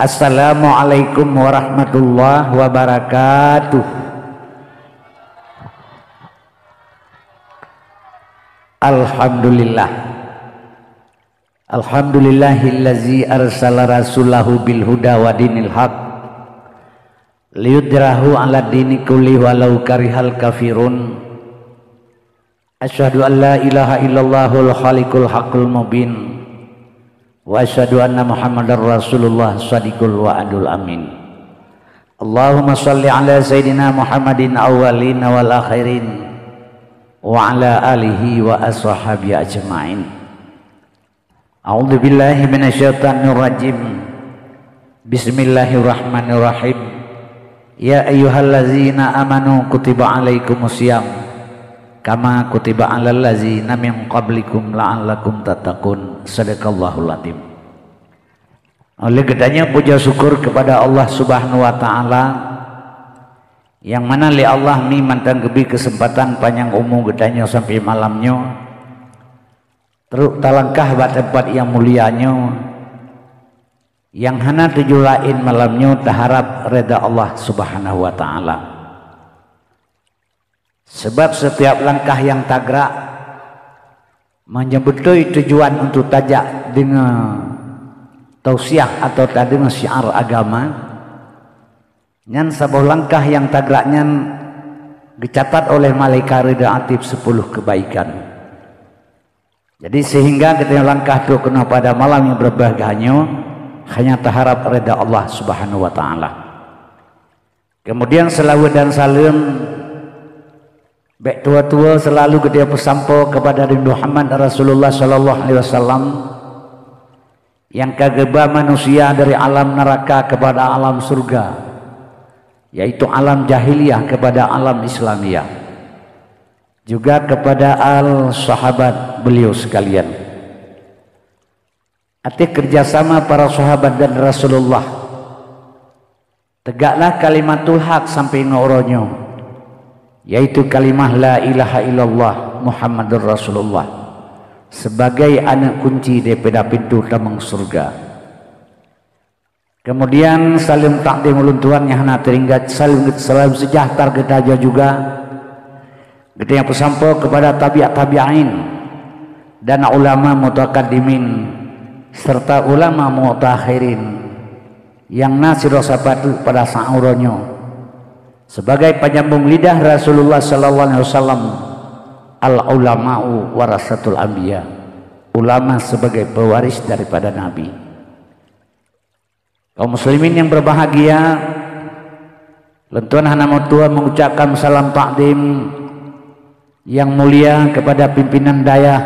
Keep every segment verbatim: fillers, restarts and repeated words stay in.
Assalamualaikum warahmatullahi wabarakatuh. Alhamdulillah. Alhamdulillahillazi arsala rasulahu bil huda wa dinil haq liyudhhirahu 'ala dini kulli walau karihal kafirun. Asyhadu an la ilaha illallahul khaliqul haqqul mubin. Wa asyhadu anna Muhammadar Rasulullah shadiqul wa'dul amin. Allahumma shalli ala sayyidina Muhammadin awwalin wal akhirin wa ala alihi wa ashabihi ajmain. A'udzu billahi minasyaitonir rajim. Bismillahirrahmanirrahim. Ya ayyuhallazina amanu kutiba alaikumus siyam kama kutiba alal ladzina min qablikum la'allakum tattaqun. Sadaqallahul adzim. Oleh geutanyoe puja syukur kepada Allah Subhanahu wa taala, nyang mana lé Allah mi mantong geubri keuseumpatan panyang umu geutanyoe sampai malam nyoe, trok talangkah bak teumpat nyang mulia nyoe, nyang hana tujuan laén malam nyoe taharab reda Allah Subhanahu wa taala. Sebab setiap langkah nyang tagrak, meunyoe beutôi tujuan untuk tajak deungoe tausiah atau tadeungoe syiar agama, nyan saboh langkah nyang tagrak nyan geucatat oleh malaikat reda ateueh sepuluh kebaikan. Jadi sehingga geutanyoe langkah trok keunoe pada malam nyang berbahagia nyoe hanya taharab reda Allah Subhanahu wa taala. Kemudian selawat dan salam bèk tuwoe-tuwoe selalu geutanyoe peusampoe kepada Nabi Muhammad Rasulullah sallallahu alaihi wasallam, nyang ka geuba manusia dari alam neraka kepada alam surga, yaitu alam jahiliyah kepada alam Islamiyah, juga kepada al sahabat beliau sekalian. Ateueh kerjasama para sahabat dan Rasulullah, tegaklah kalimatul haq sampai ngon uroe nyoe, yaitu kalimah la ilaha illallah Muhammadur Rasulullah, sebagai aneuk kunci daripada pintoe tamong syurga. Kemudian salam takdim ulôn tuan nyang hana teuingat, salam, salam sejahtera geutanyoe juga geutanyoe peusampoe kepada tabi'ut tabi'in dan ulama mutakaddimin serta ulama mutakhirin nyang na sidroe sapat pada saat uroe nyoe. Sebagai penyambung lidah Rasulullah sallallahu alaihi wasallam, al ulama'u warasatul anbiya, ulama sebagai pewaris daripada nabi. Kaum muslimin yang berbahagia, lôn tuan hana meutuah mengucapkan salam takdim yang mulia kepada pimpinan dayah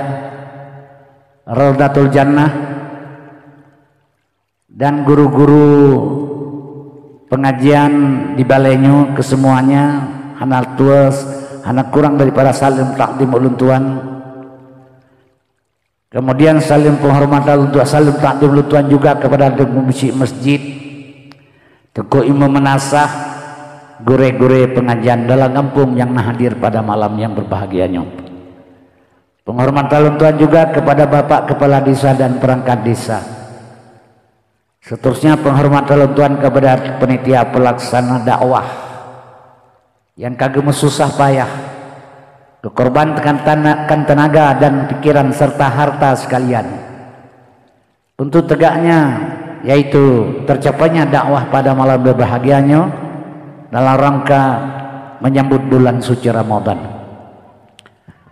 Raudhatul Jannah dan guru-guru pengajian di balai nyoe kesemuanya, hana tuah, hana kurang daripada salam takdim ulôn tuan. Kemudian salam penghormatan untuk salam takdim ulôn tuan juga kepada pengungsi masjid, teungku imum meunasah, gurée-gurée pengajian dalam gampông nyang na hadir pada malam nyang berbahagia nyoe. Penghormatan ulôn tuan juga kepada Bapak Kepala Desa dan perangkat desa. Seterusnya penghormatan ulôn tuan kepada panitia pelaksana dakwah nyang ka geumeususah payah, geukorbankan tana-, kan tenaga dan pikiran serta harta sekalian untuk tegaknya, yaitu tercapainya dakwah pada malam berbahagia nyoe dalam rangka menyambut bulan suci Ramadan.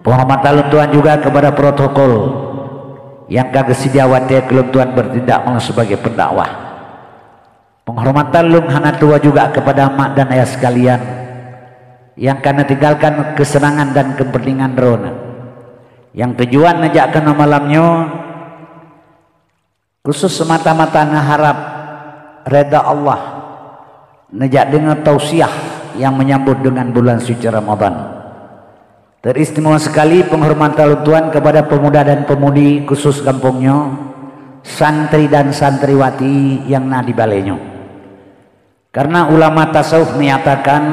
Penghormatan ulôn tuan juga kepada protokol nyang ka geuseudia watée keu ulôn tuan bertindak meunyoe sebagai pendakwah. Penghormatan lôn hana tuah juga kepada mak dan ayah sekalian nyang ka neutinggalkan keuseunangan dan keupeuntengan droeneuh. Nyang tujuan neujak keunoe malam nyoe khusus semata-mata neuharab reda Allah, neujak deungoe tausiah nyang menyambut dengan bulan suci Ramadan. Teristimewa sekali penghormatan ulôn tuan kepada pemuda dan pemudi khusus gampông nyoe, santri dan santriwati nyang na di balai nyoe. Karena ulama tasawuf menyatakan,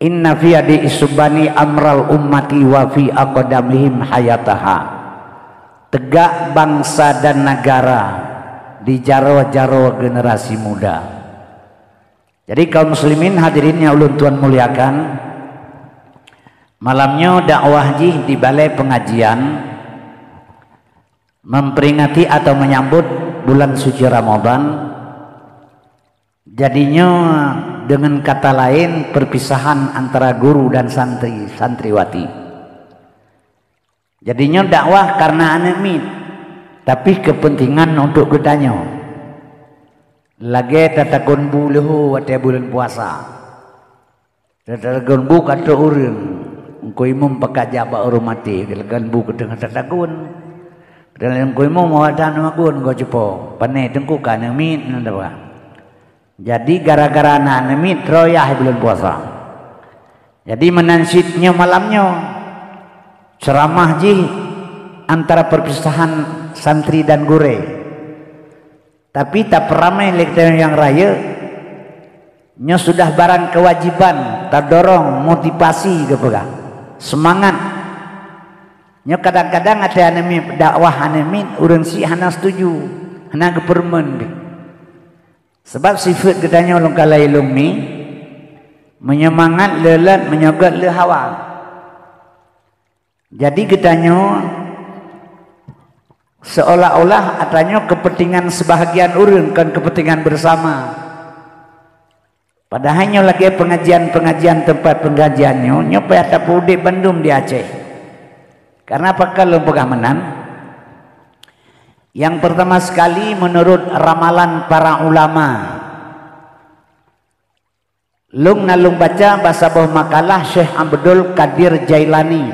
"Inna fi yadi isubani amral ummati wa fi aqdamihim hayataha." Tegak bangsa dan negara di jaroe-jaroe generasi muda. Jadi kaum muslimin hadirin yang ulôn tuan muliakan, malam nyoe dakwah jih di balai pengajian memperingati atau menyambut bulan suci Ramadan. Jadi nyoe dengan kata lain perpisahan antara guru dan santri, santriwati. Jadi nyoe dakwah karena aneuk miet, tapi kepentingan untuk geutanyoe. Lagée tatagun bu leuhô watée buleuen puasa. Tatagun bu ka trok ureuëng, Teungku Imum pakat jak bak ureuëng maté, geulegan bu keuteungoh tatagun. Teungku Imum awak tan magun goe cupo, pané teungku ka aneuk miet nan daba. Jadi gara-gara na aneuk miet troyah buleuen puasa. Jadi meunan cit nyoe malam nyoe, ceramah jih antara perpisahan santri dan gurée. Tapi tapeuramé lé geutanyoe nyang rayeuk, nyoe sudah barang kewajiban, tadorong, motivasi geupeugah, seumangat. Nyoe kadang-kadang até aneuk miet, dakwah aneuk miet, ureuëng syiek hana setuju, hana geupeureumeun pih. Sabab sifeuet geutanyoe lôn kalai lôn mi, meunyoe mangat le lét, meunyoe gét le hawa. Jadi geutanyoe seolah-olah atanyoe kepentingan sebahagian ureuëng, kon kepentingan bersama. Padahai nyoe lagée pengajian-pengajian, tempat pengajian nyoe, nyoe payah tapeuudeb bandum di Aceh. Karena pakon lôn peugah meunan? Yang pertama sekali, menurut ramalan para ulama, lôn na lôn baca bak saboh makalah Syekh Abdul Qadir Jailani.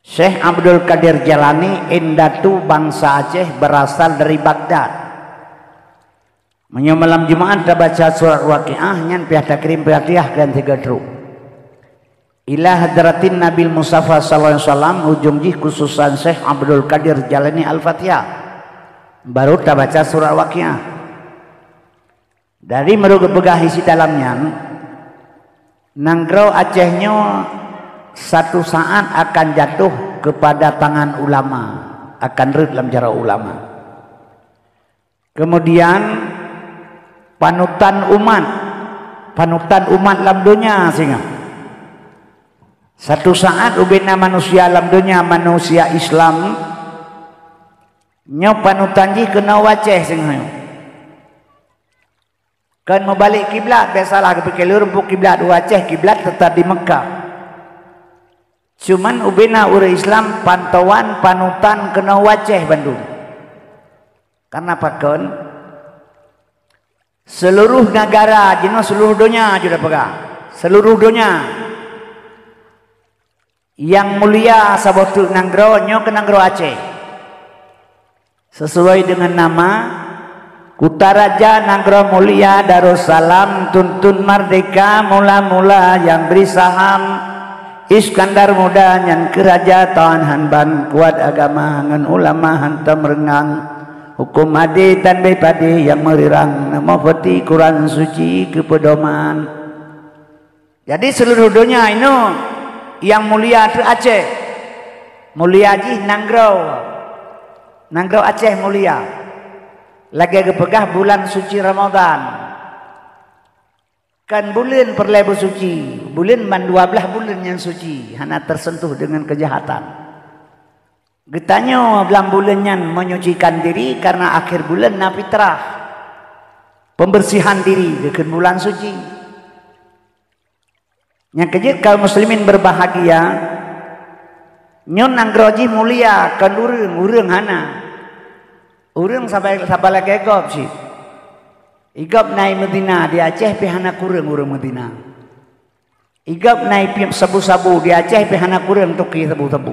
Syekh Abdul Qadir Jailani indatu bangsa Aceh, berasal dari Baghdad. Meunyoe malam Jumaat tabaca surat Waqiah, nyan payah takirém Fatihah keu sigoe trok. Ila hadratin Nabil Mustafa sallallahu alaihi wasallam, ujong jih khususan Syekh Abdul Qadir Jailani Al-Fatihah. Baru tabaca surat Waqiah. Dari meureupeugah isi dalam nyan, nanggroe Aceh nyoe satu saat akan jatuh kepada tangan ulama, akan rhot lam jaroe ulama. Kemudian panutan umat, panutan umat lam donya singoh. Satu saat ubena manusia lam donya, manusia Islam, nyoe panutan jih keunoe u Aceh singoh. Kon meubalek kiblat, biasalah geupike lôn, kiblat u Aceh, kiblat teutap di Meukah. Cuman ubena ureuëng Islam pantauan panutan keunoe u Aceh bandum. Karena pakon? Seluruh negara jinoe, seluruh donya jeuet peugah. Seluruh donya. Nyang mulia saboh teuk nanggroe nyoe keu nanggroe Aceh. Sesuai dengan nama, Kutaraja Nanggroe Mulia Darussalam, tuntun merdeka mula-mula nyang bri saham. Iskandar Muda nyan keu raja tawan han ban, kuat agama ngon ulama hantom reungang. Huköm adé tan bée padé nyang meurirang, neumoe peuti Quran Suci keu peudoman. Jadi seuluruh donya inoe nyang mulia teuh Aceh. Mulia jih nanggroe. Nanggroe Aceh mulia. Lagée geupeugah bulan suci Ramadhan. Kon buleuen peureulée beusuci, buleuen ban dua blaih buleuen nyang suci, hana teuseuntuh deungon keujahatan. Geutanyoe lam buleuen nyan menyucikan diri karena akhé buleuen na fitrah. Pembersihan diri geukheun bulan suci. Nyang keujeuet kaum muslimin berbahagia, nyoe nanggroe jih mulia kon ureuëng, ureuëng hana. Ureuëng sabai, sabai lagée gob cit. Igob na i Madinah di Aceh pih hana kureueng ureuëng Madinah. Igob na i piep sabu-sabu di Aceh pih hana kureueng toke sabu-sabu.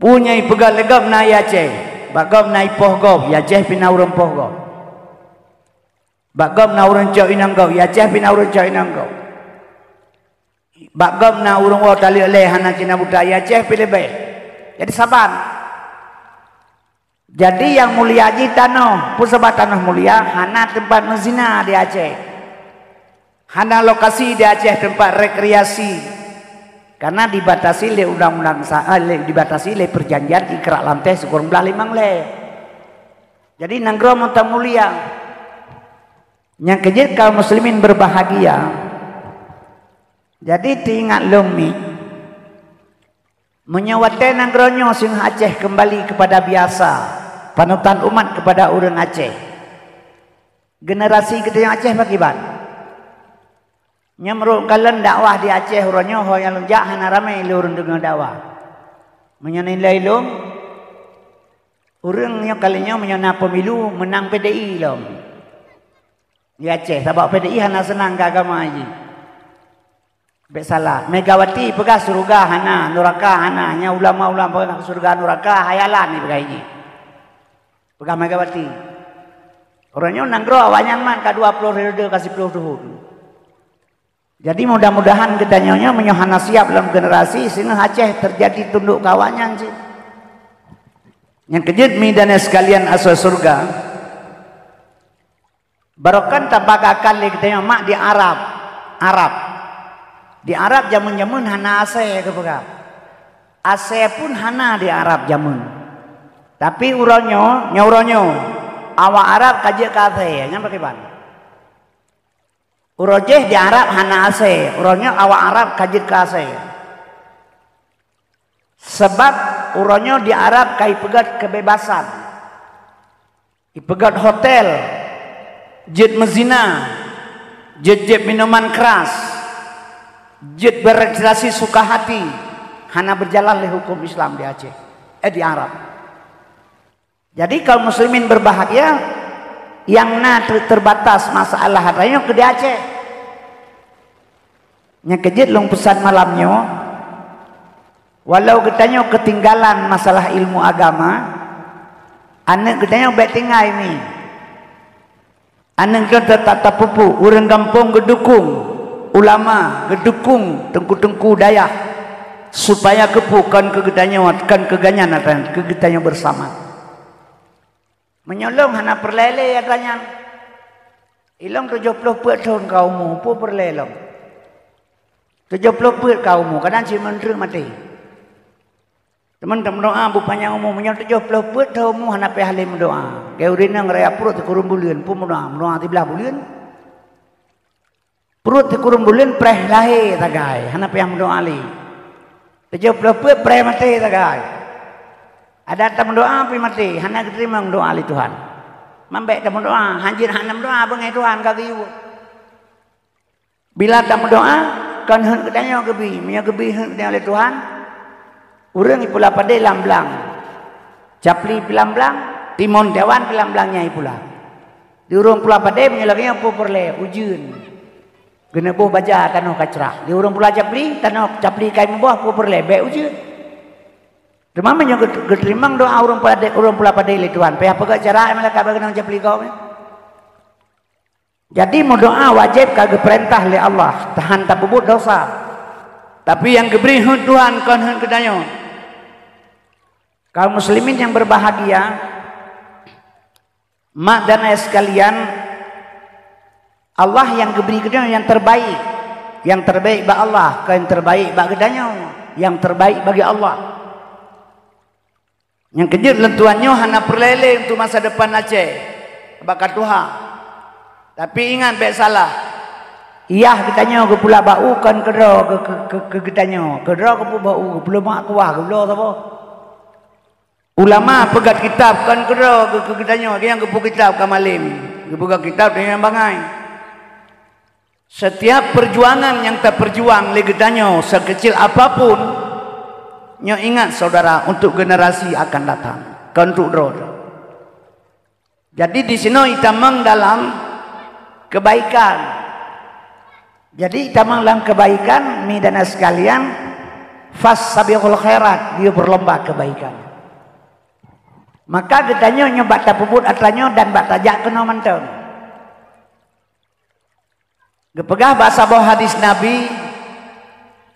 Peue nyang ipeugah lé gob na i Aceh, bak gob na i poh gob, i Aceh pih na ureuëng poh gob. Bak gob na ureuëng cok inong gob, i Aceh pih na ureuëng cok inong gob. Bak gob na ureuëng woe taleuek lé hana cina buta, i Aceh pih leubeh. Jadi saban. Jadi nyang mulia jih tanoh, peue sabab tanoh mulia, hana teumpat meuzina di Aceh. Hana lokasi di Aceh teumpat rekreasi. Karena dibatasi lé undang-undang sa-, eh, lé, dibatasi lé perjanjian Ikrak Lanteh sikureueng blaih limong lé. Jadi nanggroe mantong mulia. Nyang keujeuet kaum muslimin berbahagia. Jadi teuingat lom mi, meunyoe watée nanggroe nyoe singoh Aceh keumbali keupada biasa, panutan umat keupada ureuëng Aceh, generasi geutanyoe Aceh pakriban? Nyoe meurok kalon dakwah di Aceh uroe nyoe ho nyang lôn jak hana ramé lé ureuëng deungoe dakwah. Meunyoe nilai lom, ureuëng nyoe kali nyoe meunyoe na pemilu meunang P D I lom. Di Aceh, sabab P D I hana seunang keu agama jih. Bék salah, Megawati peugah syeuruga hana, nuraka hana, nyan ulama-ulama peugah syeuruga nuraka, hayalan ni peugah jih. Peugah Megawati. Uroe nyoe nanggroe awaknyan mat ka dua ploh ribu ka siploh thon. Jadi mudah-mudahan geutanyoe nyoe meunyoe hana siab lom generasi singoh Aceh teujadi tundok keu awaknyan cit. Nyang keujeuet mi dan sekalian asoe syeuruga, barokon tabagakan lé geutanyoe mak di Arab. Arab. Di Arab jameun-jameun hana asèe geupeugah. Asèe pun hana di Arab jameun. Tapi uroe nyoe, nyoe uroe nyoe, awak Arab ka jeuet keu asèe, nyan pakriban? Uroe jéh di Arab hana asèe, uroe nyoe awak Arab ka jeuet keu asèe. Sabab uroe nyoe di Arab ka ipeugét keubebasan. Ipeugét hotel, jeuet meuzina, jeuet jieb minuman keras, jeuet berekreasi suka hati, hana berjalan lé huköm Islam di Aceh, eh, di Arab. Jadi kaum muslimin berbahagia, nyang na ter-, terbatas masalah atra nyoe keu di Aceh. Nyang keujeuet lôn peusan malam nyoe, walau geutanyoe keutinggalan masalah ilmu agama, aneuk geutanyoe bék tinggai mi. Aneuk geutanyoe teutap tapeupuek, ureuëng gampông geudukong ulama, geudukong teungku-teungku dayah, supaya keupeue kon keu geutanyoe, kon keu geuhnyan atra nyan, keu geutanyoe bersama. Meunyoe lôn hana peureulée lé atra nyan, ilôn tujoh ploh peuet thon ka umu, peue peureulée lôn? Tujoh ploh peuet ka umu, kadang cit meuntreuk maté. Teuma tameudoá beupanyang umu, meunyoe tujoh ploh peuet thon umu hana payah lé meudoá. Geu ureuëng nyang raya pruet sikureueng buleuen, peue meudoá, meudoá siblaih buleuen. Pruet sikureueng buleuen preh lahé sagai, hana payah meudoá lé. Tujoh ploh peuet preh maté sagai. Adak tameudoá pih maté, hana geuteurimong doá lé Tuhan. Man bék tameudoá, hanjeuet hana meudoá beungéh Tuhan ka geuyue. Bila tameudoá, kon heuet geutanyoe geubi. Meunyoe geubi heuet geutanyoe lé Tuhan, ureuëng ipula padé lam blang. Capli pih lam blang, timon tiawan pih lam blang nyang ipula. Di ureuëng pula padé meunyoe lagée nyoe peue peureulée, ujeuen. Geuneuboh baja tanoh ka crah. Di ureuëng pula capli, tanoh capli ka imeuboh peue peureulée, bék ujeuen. Teuma meunyoe geut-, geuteurimong doá ureuëng pula padé, ureuëng pula padé lé Tuhan, payah peugah cara malaikat bak geunong capli gob nyan. Jadi meudoá wajéb ka geupeurintah lé Allah, tahan tapeubuet dosa. Tapi nyang geubri heuet Tuhan kon heuet geutanyoe. Kaum muslimin yang berbahagia, mak dan ayah sekalian, Allah nyang geubri geutanyoe nyang terbaik. Nyang terbaik bak Allah, kon nyang terbaik bak geutanyoe, nyang terbaik bagi Allah. Nyang keujeuet lôn tuan nyoe hana peureulée lé untuk masa depan Aceh bak ka tuha. Tapi ingat bék salah. Yah geutanyoe geupula bak u kon keudroe keu, keu, keu, keu geutanyoe. Keudroe geupeu bak u, geupeuleumah kuah, geupeulo saboh. Ulama peugét kitab kon keudroe keu, keu geutanyoe, nyang geupeu kitab ka malem. Geupeugét kitab nyang bangai. Setiap perjuangan nyang tapeujuang lé geutanyoe sekeucil apapun, nyoe ingat saudara, untuk generasi akan datang, kon untuk droe. Jadi di sinoe itamong dalam kebaikan. Jadi itamong dalam kebaikan, mi dan sekalian, fastabiqul khairat, dia berlomba kebaikan. Maka geutanyoe nyoe bak tapeubuet atra nyoe dan bak tajak keunoe mantong. Geupeugah bak saboh hadis Nabi,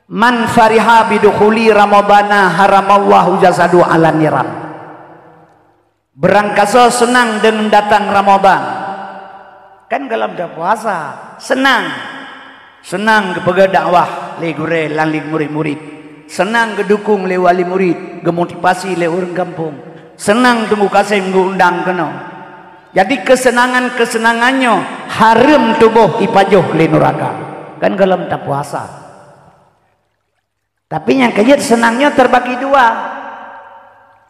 "Man fariha bidukhuli Ramadana haramallahu jasadu ala niran." Beurangkasoe seunang deungon datang Ramadan. Kan golom tapuasa, seunang. Seunang geupeugah dakwah lé gurée lam lé murit-murit. Seunang geudukong lé wali murit, geumotivasi lé ureuëng gampông. Seunang Teungku Kasem geuundang keunoe. Jadi keuseunangan-keuseunangan nyoe hareuem tuboh ipajoh lé nuraka. Kan gohlom tapuasa. Tapi nyang keujeuet seunang nyoe terbagi dua.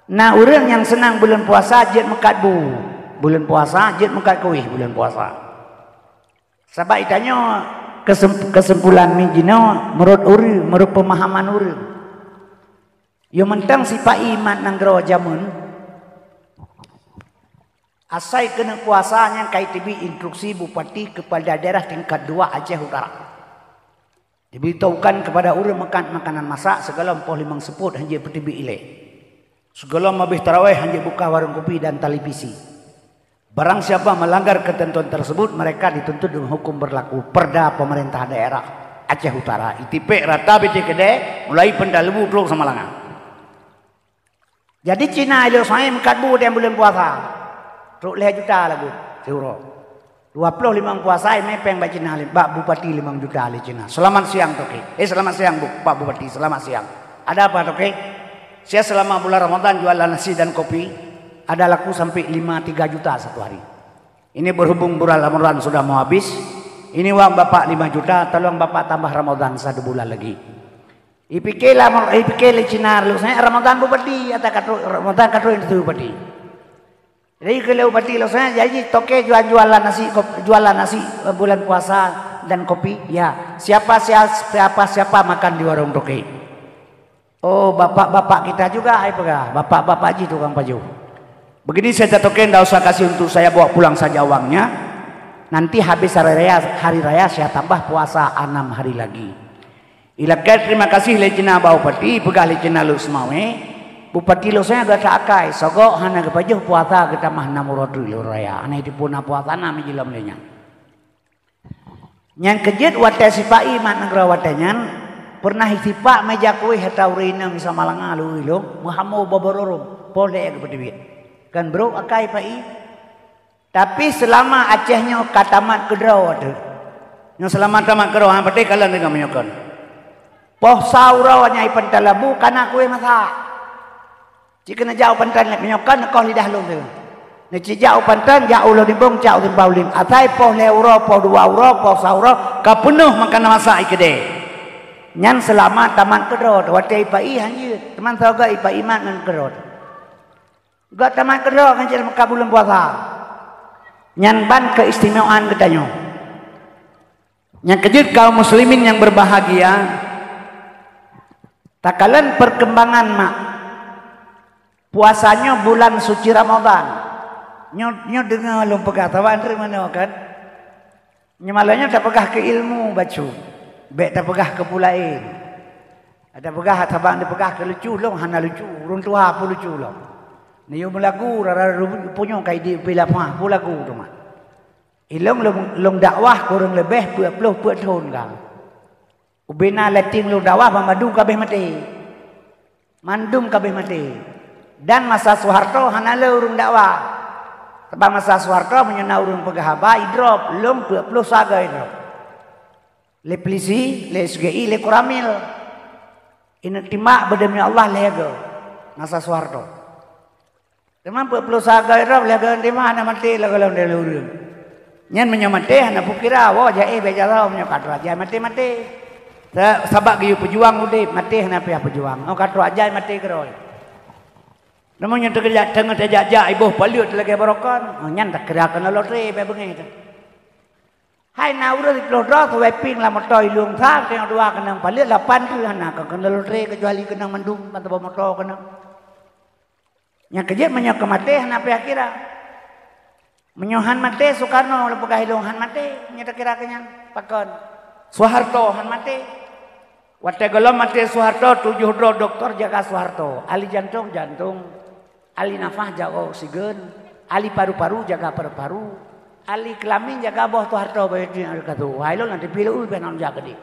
Na ureuëng nyang seunang buleuen puasa jeuet meukat bu buleuen puasa, jeuet meukat kueh buleuen puasa. Sabab itanyoe keusem-, keuseumpulan mi jinoe meurot ureuëng, meurot peumahaman ureuëng. Yo mantong sipa-i mat nanggroe jameun, asai keuneuk puasa nyang ka iteubiet instruksi bupati keupada daerah tingkat dua Aceh Utara. Diberitahukan kepada ureuëng meukat makanan masak sigohlom poh limong seupôt hanjeuet peuteubiet ilée. Sigohlom habéh taraweh hanjeuet buka warong kopi dan televisi. Barang siapa melanggar ketentuan tersebut, mereka dituntut dengan hukum berlaku perda pemerintah daerah Aceh Utara. Itipék rata bitéh keudée mulai Peuntalebu trok Samalanga. Jadi Cina ilok soe meukat bu dan buleuen puasa. Trok lhée juta lagu siuroe. Dua ploh limong puasa imé péng bak Cina, bak bupati limong juta lé Cina. Selamat siang toke. Eh, selamat siang bu, Pak Bupati, selamat siang. Ada apa toke? Saya selama bulan Ramadan jualan nasi dan kopi, ada laku sampai lima tiga juta satu hari. Ini berhubung bulan Ramadan sudah mau habis, ini uang bapak lima juta, tolong bapak tambah Ramadan satu bulan lagi. Ipike lah, ipike lé Cina lôn, saya Ramadan bupati, ata katrok Ramadan katrok itu bupati. Jadi keu lé bupati lôn, saya jadi toke jual-jualan nasi, kop-, jualan nasi, eh, bulan puasa dan kopi. Ya, siapa, siapa, siapa makan di warung toke? Oh, bapak-bapak kita juga, hai peugah. Bapak-bapak ji tukang pajoh. Begini saja toke, ndak usah kasih untuk saya, bawa pulang saja uangnya. Nanti habis hari raya, hari raya saya tambah puasa enam hari lagi. Ilakée terima kasih lé Cina bak bupati, peugah lé Cina lôn seumawe, bupati lôn seumawe gata akai, sogok hana geupajoh puasa geutamah nam uroe teuk lôn raya, hana jipuna puasa nam jilom lé nyan. Nyang keujeuet watée sipa-i mat nanggroe watée nyan, peureunah sipak meja kueh ata ureuëng inong di Samalanga lôn ilong, meuhamo bobororong, poh lhée geupeuteubiet. Kan brok akai pa-i, Tapi seulama Aceh nyoe ka tamat keudroe teuh. Nyoe seulama tamat keudroe, han patéh kalon deungon meunyoe kon. Poh sa uroe nyan i Peuntalebu ka na kueh masak. Cit keuneuk jak u Panton meunyoe kon neukoh lidah lôn teuh. Neucit jak u Panton, jak u Lhodimbong, jak u Simpang Ulim. Asai poh lhée uroe, poh dua uroe, poh sa uroe, ka peunoh makanan masak i keudée. Nyan seulama tamat keudroe teuh, watée i pa-i han jeuet. Teuma soe gét i pa-i mat ngon keudroe teuh. Gak tamat keudroe kan cit meukat buleuen puasa. Nyan ban keistimewaan geutanyoe. Nyang keujeuet kaum muslimin nyang berbahagia, takalon perkembangan mak. Puasa nyoe bulan suci Ramadan. Nyoe, nyoe deungoe lôn peugah, saban treuk meunoe kan? Nyoe malam nyoe tapeugah keu ilmu bacut, bék tapeugah keu peue laén. Tapeugah, saban tapeugah keu lucu lom, hana lucu. Ureuëng tuha peue lucu lom. Neuyue meulagu, rara punyueng ka idéh pih lapah, peue lagu teuma. Ilong lôn, lôn dakwah kureueng leubeh peuet ploh peuet thon ka. Ubena letting lôn dakwah banmandum ka abéh maté. Mandum ka abéh maté. Dan masa Soeharto hana le ureuëng dakwah. Sabab masa Soeharto meunyoe na ureuëng peugah haba, idrop, lôn peuet ploh saga idrop. Lé polisi, lé S G I, lé Koramil. Ineuk timak beudeumi Allah lhée goe. Masa Soeharto. Teuma peuet ploh saga idrop lhée goe, teuma hana maté lagée lom ureuëng. Nyan meunyoe maté hana peukira, woe jai bék jaroe meunyoe ka trok jai maté-maté. Sa-, sabab geuyue peujuang udeb, maté hana payah peujuang. Oh ka trok jai maté keudroe. Namun nyang teukeujak teungoh tajak-jak iboh paleuet lagée barokon, oh nyan takira keunoe lotre bék beungéh teuh. Hai na ureuëng siplôh droe sawai pieng lam moto ilong sa, teungoh dua keunong paleuet lapan tu hana ka keunoe lotre keucuali keunong mandum mantong moto keunong. Nyang keujeuet meunyoe keu maté hana payah kira. Meunyoe han maté Soekarno lôn peugah ilong han maté, nyoe takira keu nyan. Pakon? Soeharto han maté. Watée gohlom maté Soeharto, tujoh droe doktor jaga Soeharto. Ahli jantong, jantong. Ahli nafas jaga oksigen. Ahli paru-paru jaga paru-paru. Ahli kelamin jaga boh Soeharto, bayeue tu nyang ka tu. Wahai lôn nanti pilu u pih nang jaga di.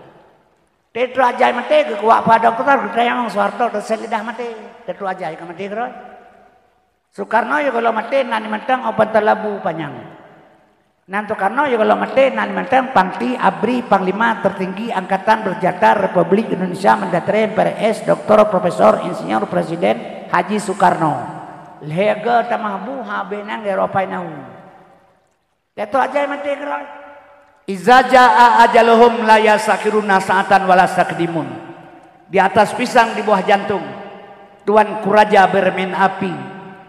Teuteuajai maté geukuak padang keutar geutanyong Soeharto teusét lidah maté. Teuteuajai ka maté keudroe. Soekarno yôh gohlom maté nan mantong opan talabu panyang. Nan Soekarno yôh gohlom maté nan mantong Panglima ABRI, Panglima Tertinggi Angkatan Bersenjata Republik Indonesia Mendatare M P R S Doktor Profesor Insinyur Presiden Haji Soekarno. Lhée goe tamah bu habéh nyan geuropai nahu. Teto ajai maté keudroe. "Iza jaa ajaluhum la yastakhiruna sa'atan wa la yastaqdimun." Di atas pisang di bawah jantung, Tuanku Raja bermain api,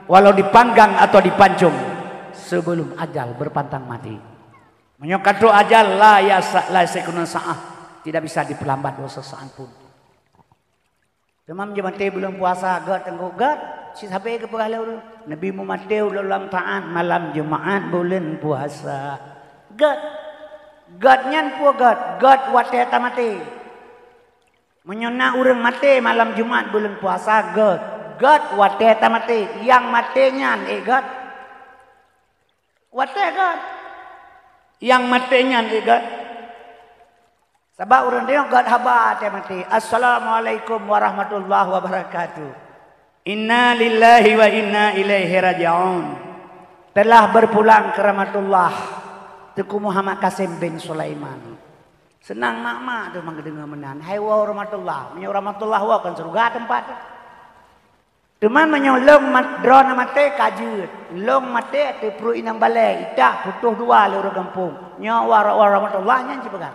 walau dipanggang atau dipancung, sebelum ajal berpantang mati. Meunyoe ka trok ajal, la yasa-, la yastakhiruna sa'ah, tidak bisa diperlambat dua sesaat pun. Teuma meunyoe maté buleuen puasa, gét teungku, gét, sit sabe geupeugah lé ureuëng, "Nabi meumaté ulôn lam taat malam Jumaat buleuen puasa." Gét. Gét nyan peue gét? Gét watée tamaté. Meunyoe na ureuëng maté malam Jumaat buleuen puasa, gét. Gét watée tamaté. Nyang maté nyan ék gét. Watée gét. Nyang maté nyan ék gét. Sabab ureuëng deungoe gét haba watée maté, "Assalamualaikum warahmatullahi wabarakatuh." "Inna lillahi wa inna ilaihi raji'un." Telah berpulang ke rahmatullah Teungku Muhammad Kasim bin Sulaiman. Seunang mak-mak tu meundeungoe meunan. Hai woe rahmatullah. Meunyoe rahmatullah woe kan syeuruga teumpat. Teuma meunyoe lôn mat-, droeneuh maté ka jeuet, lôn maté ateueh pruet inong balée, itak putôh dua lé ureuëng gampông. Nyoe wa-, wa-, rahmatullah nyan jipeugah.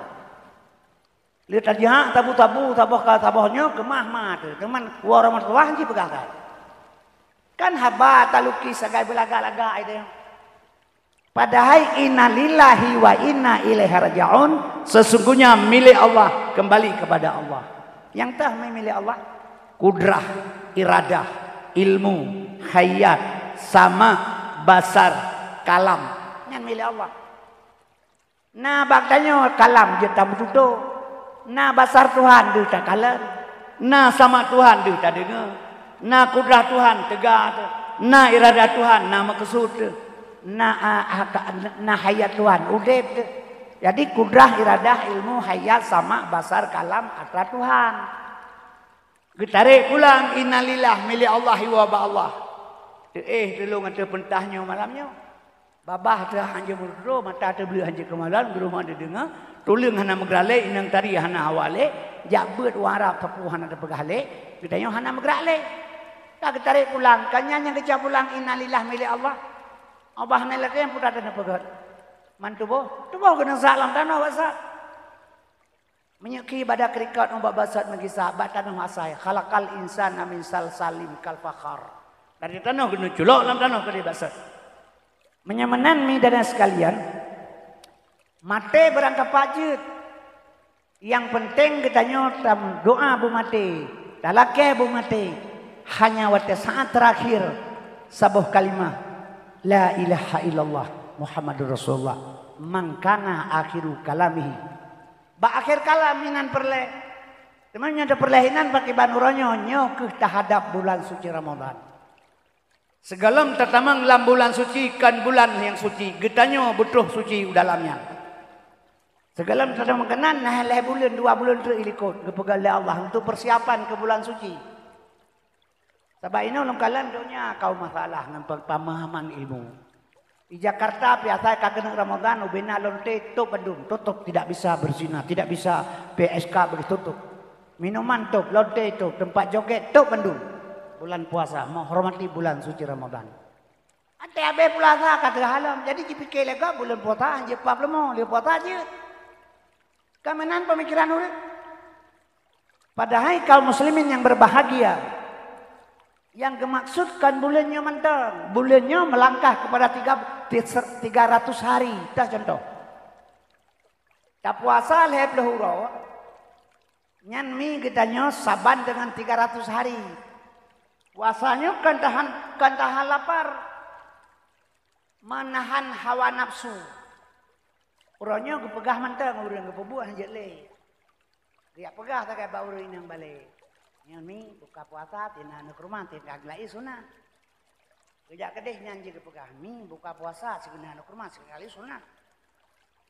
Lé tajak tabu-tabu saboh ka saboh nyoe keumah ma teuh. Teuma wa rahmatullah jipeugah ka. Kan haba taluki sagai beulagak-lagak itu. Padahai innalillahi wa inna ilaihi raji'un, sesungguhnya milik Allah, kembali kepada Allah. Nyang teuh milék Allah? Kudrah, iradah, ilmu, hayat, sama, basar, kalam. Nyan milék Allah. Na bak tanyoe kalam jeuet tameututô. Na basar Tuhan deuh takalon. Na sama Tuhan deuh tadeungoe. Na kudrah Tuhan teuga teuh. Na iradah Tuhan na meukeusut teuh. Na, a, a, ka, na hayat Tuhan udeb teuh. Jadi kudrah, iradah, ilmu, hayat, sama, basar, kalam atra Tuhan. Geutarek pulang innalillah milék Allah iwoe bak Allah. Teuéh tulông ateueh peurintah nyoe malam nyoe. Babah teuh hanjeuet meututoe, mata teuh bleuet hanjeuet keumalon, geurumoh teuh deungoe, tuleueng hana meugeuralek, inong tari hana hawa lé, jak beuet u Arab sapeue hana teupeugah lé, geutanyoe hana meugerak lé. Ka geutarek pulang, ka nyan nyang geucok pulang innalillah milék Allah. Allah hana lagée nyang putra teuh neupeugét. Man tuboh, tuboh geuneuk sak lam tanoh bak sat. Meunyoe ki bak da keurikot umbak basat meugisa bak tanoh asai, khalaqal insana min salsalin kal fakhar. Dari tanoh geuneuk culok lam tanoh keudeh basat. Meunyoe meunan mi dan sekalian, maté beurangkapat jeuet. Nyang peunteng geutanyoe tameudoá beumaté, talakée beumaté, hanya watée saát teurakhir saboh kalimah, "La ilaha illallah Muhammadur Rasulullah." Man kana akhiru kalamihi. Bak akhé kalam inan peureulée. Teuma nyoe teupeureulee inan pakiban uroe nyoe, nyoe kheueh tahadab bulan suci Ramadhan. Sigohlom tatamong lam bulan suci kon bulan nyang suci, geutanyoe beutroh suci u dalam nyan. Sigohlom tatamong keunan, na lhée buleuen, dua buleuen treuk ilikot, geupeugah lé Allah untuk persiapan keu bulan suci. Sabab inoe lôn kalon donya kaum masalah ngon pe-, pemahaman ilmu. Di Jakarta, biasa ka keuneuk Ramadan, ubena lonte top bandum, tutup, tidak bisa berzina, tidak bisa P S K begitu tutup. Minuman top, lonte top, tempat joget top bandum. Bulan puasa, menghormati bulan suci Ramadan. Até habéh puasa ka teuhalom, jadi jipike lé gob bulan puasa hanjeuet pap leumô, lé puasa jeuet. Ka meunan pemikiran ureuëng. Padahai kaum muslimin yang berbahagia, yang geumaksudkan buleuen nyoe mantong, buleuen nyoe melangkah kepada tiga, tiga ratus hari. Tah contoh. Tapuasa lhée ploh uroe, nyan mi geutanyoe saban dengan tiga ratus hari. Puasa nyoe kan tahan, kan tahan lapar, menahan hawa nafsu. Uroe nyoe geupeugah mantong ureuëng geupeubuet hanjeuet lé. Geujak peugah sagai bak ureuëng inong balée, "Nyoe mi buka puasa tina aneuk rumoh tiga kali sunat." Geujak keudeh nyan jih geupeugah, "Mi buka puasa sigeuna aneuk rumoh sikali sunat."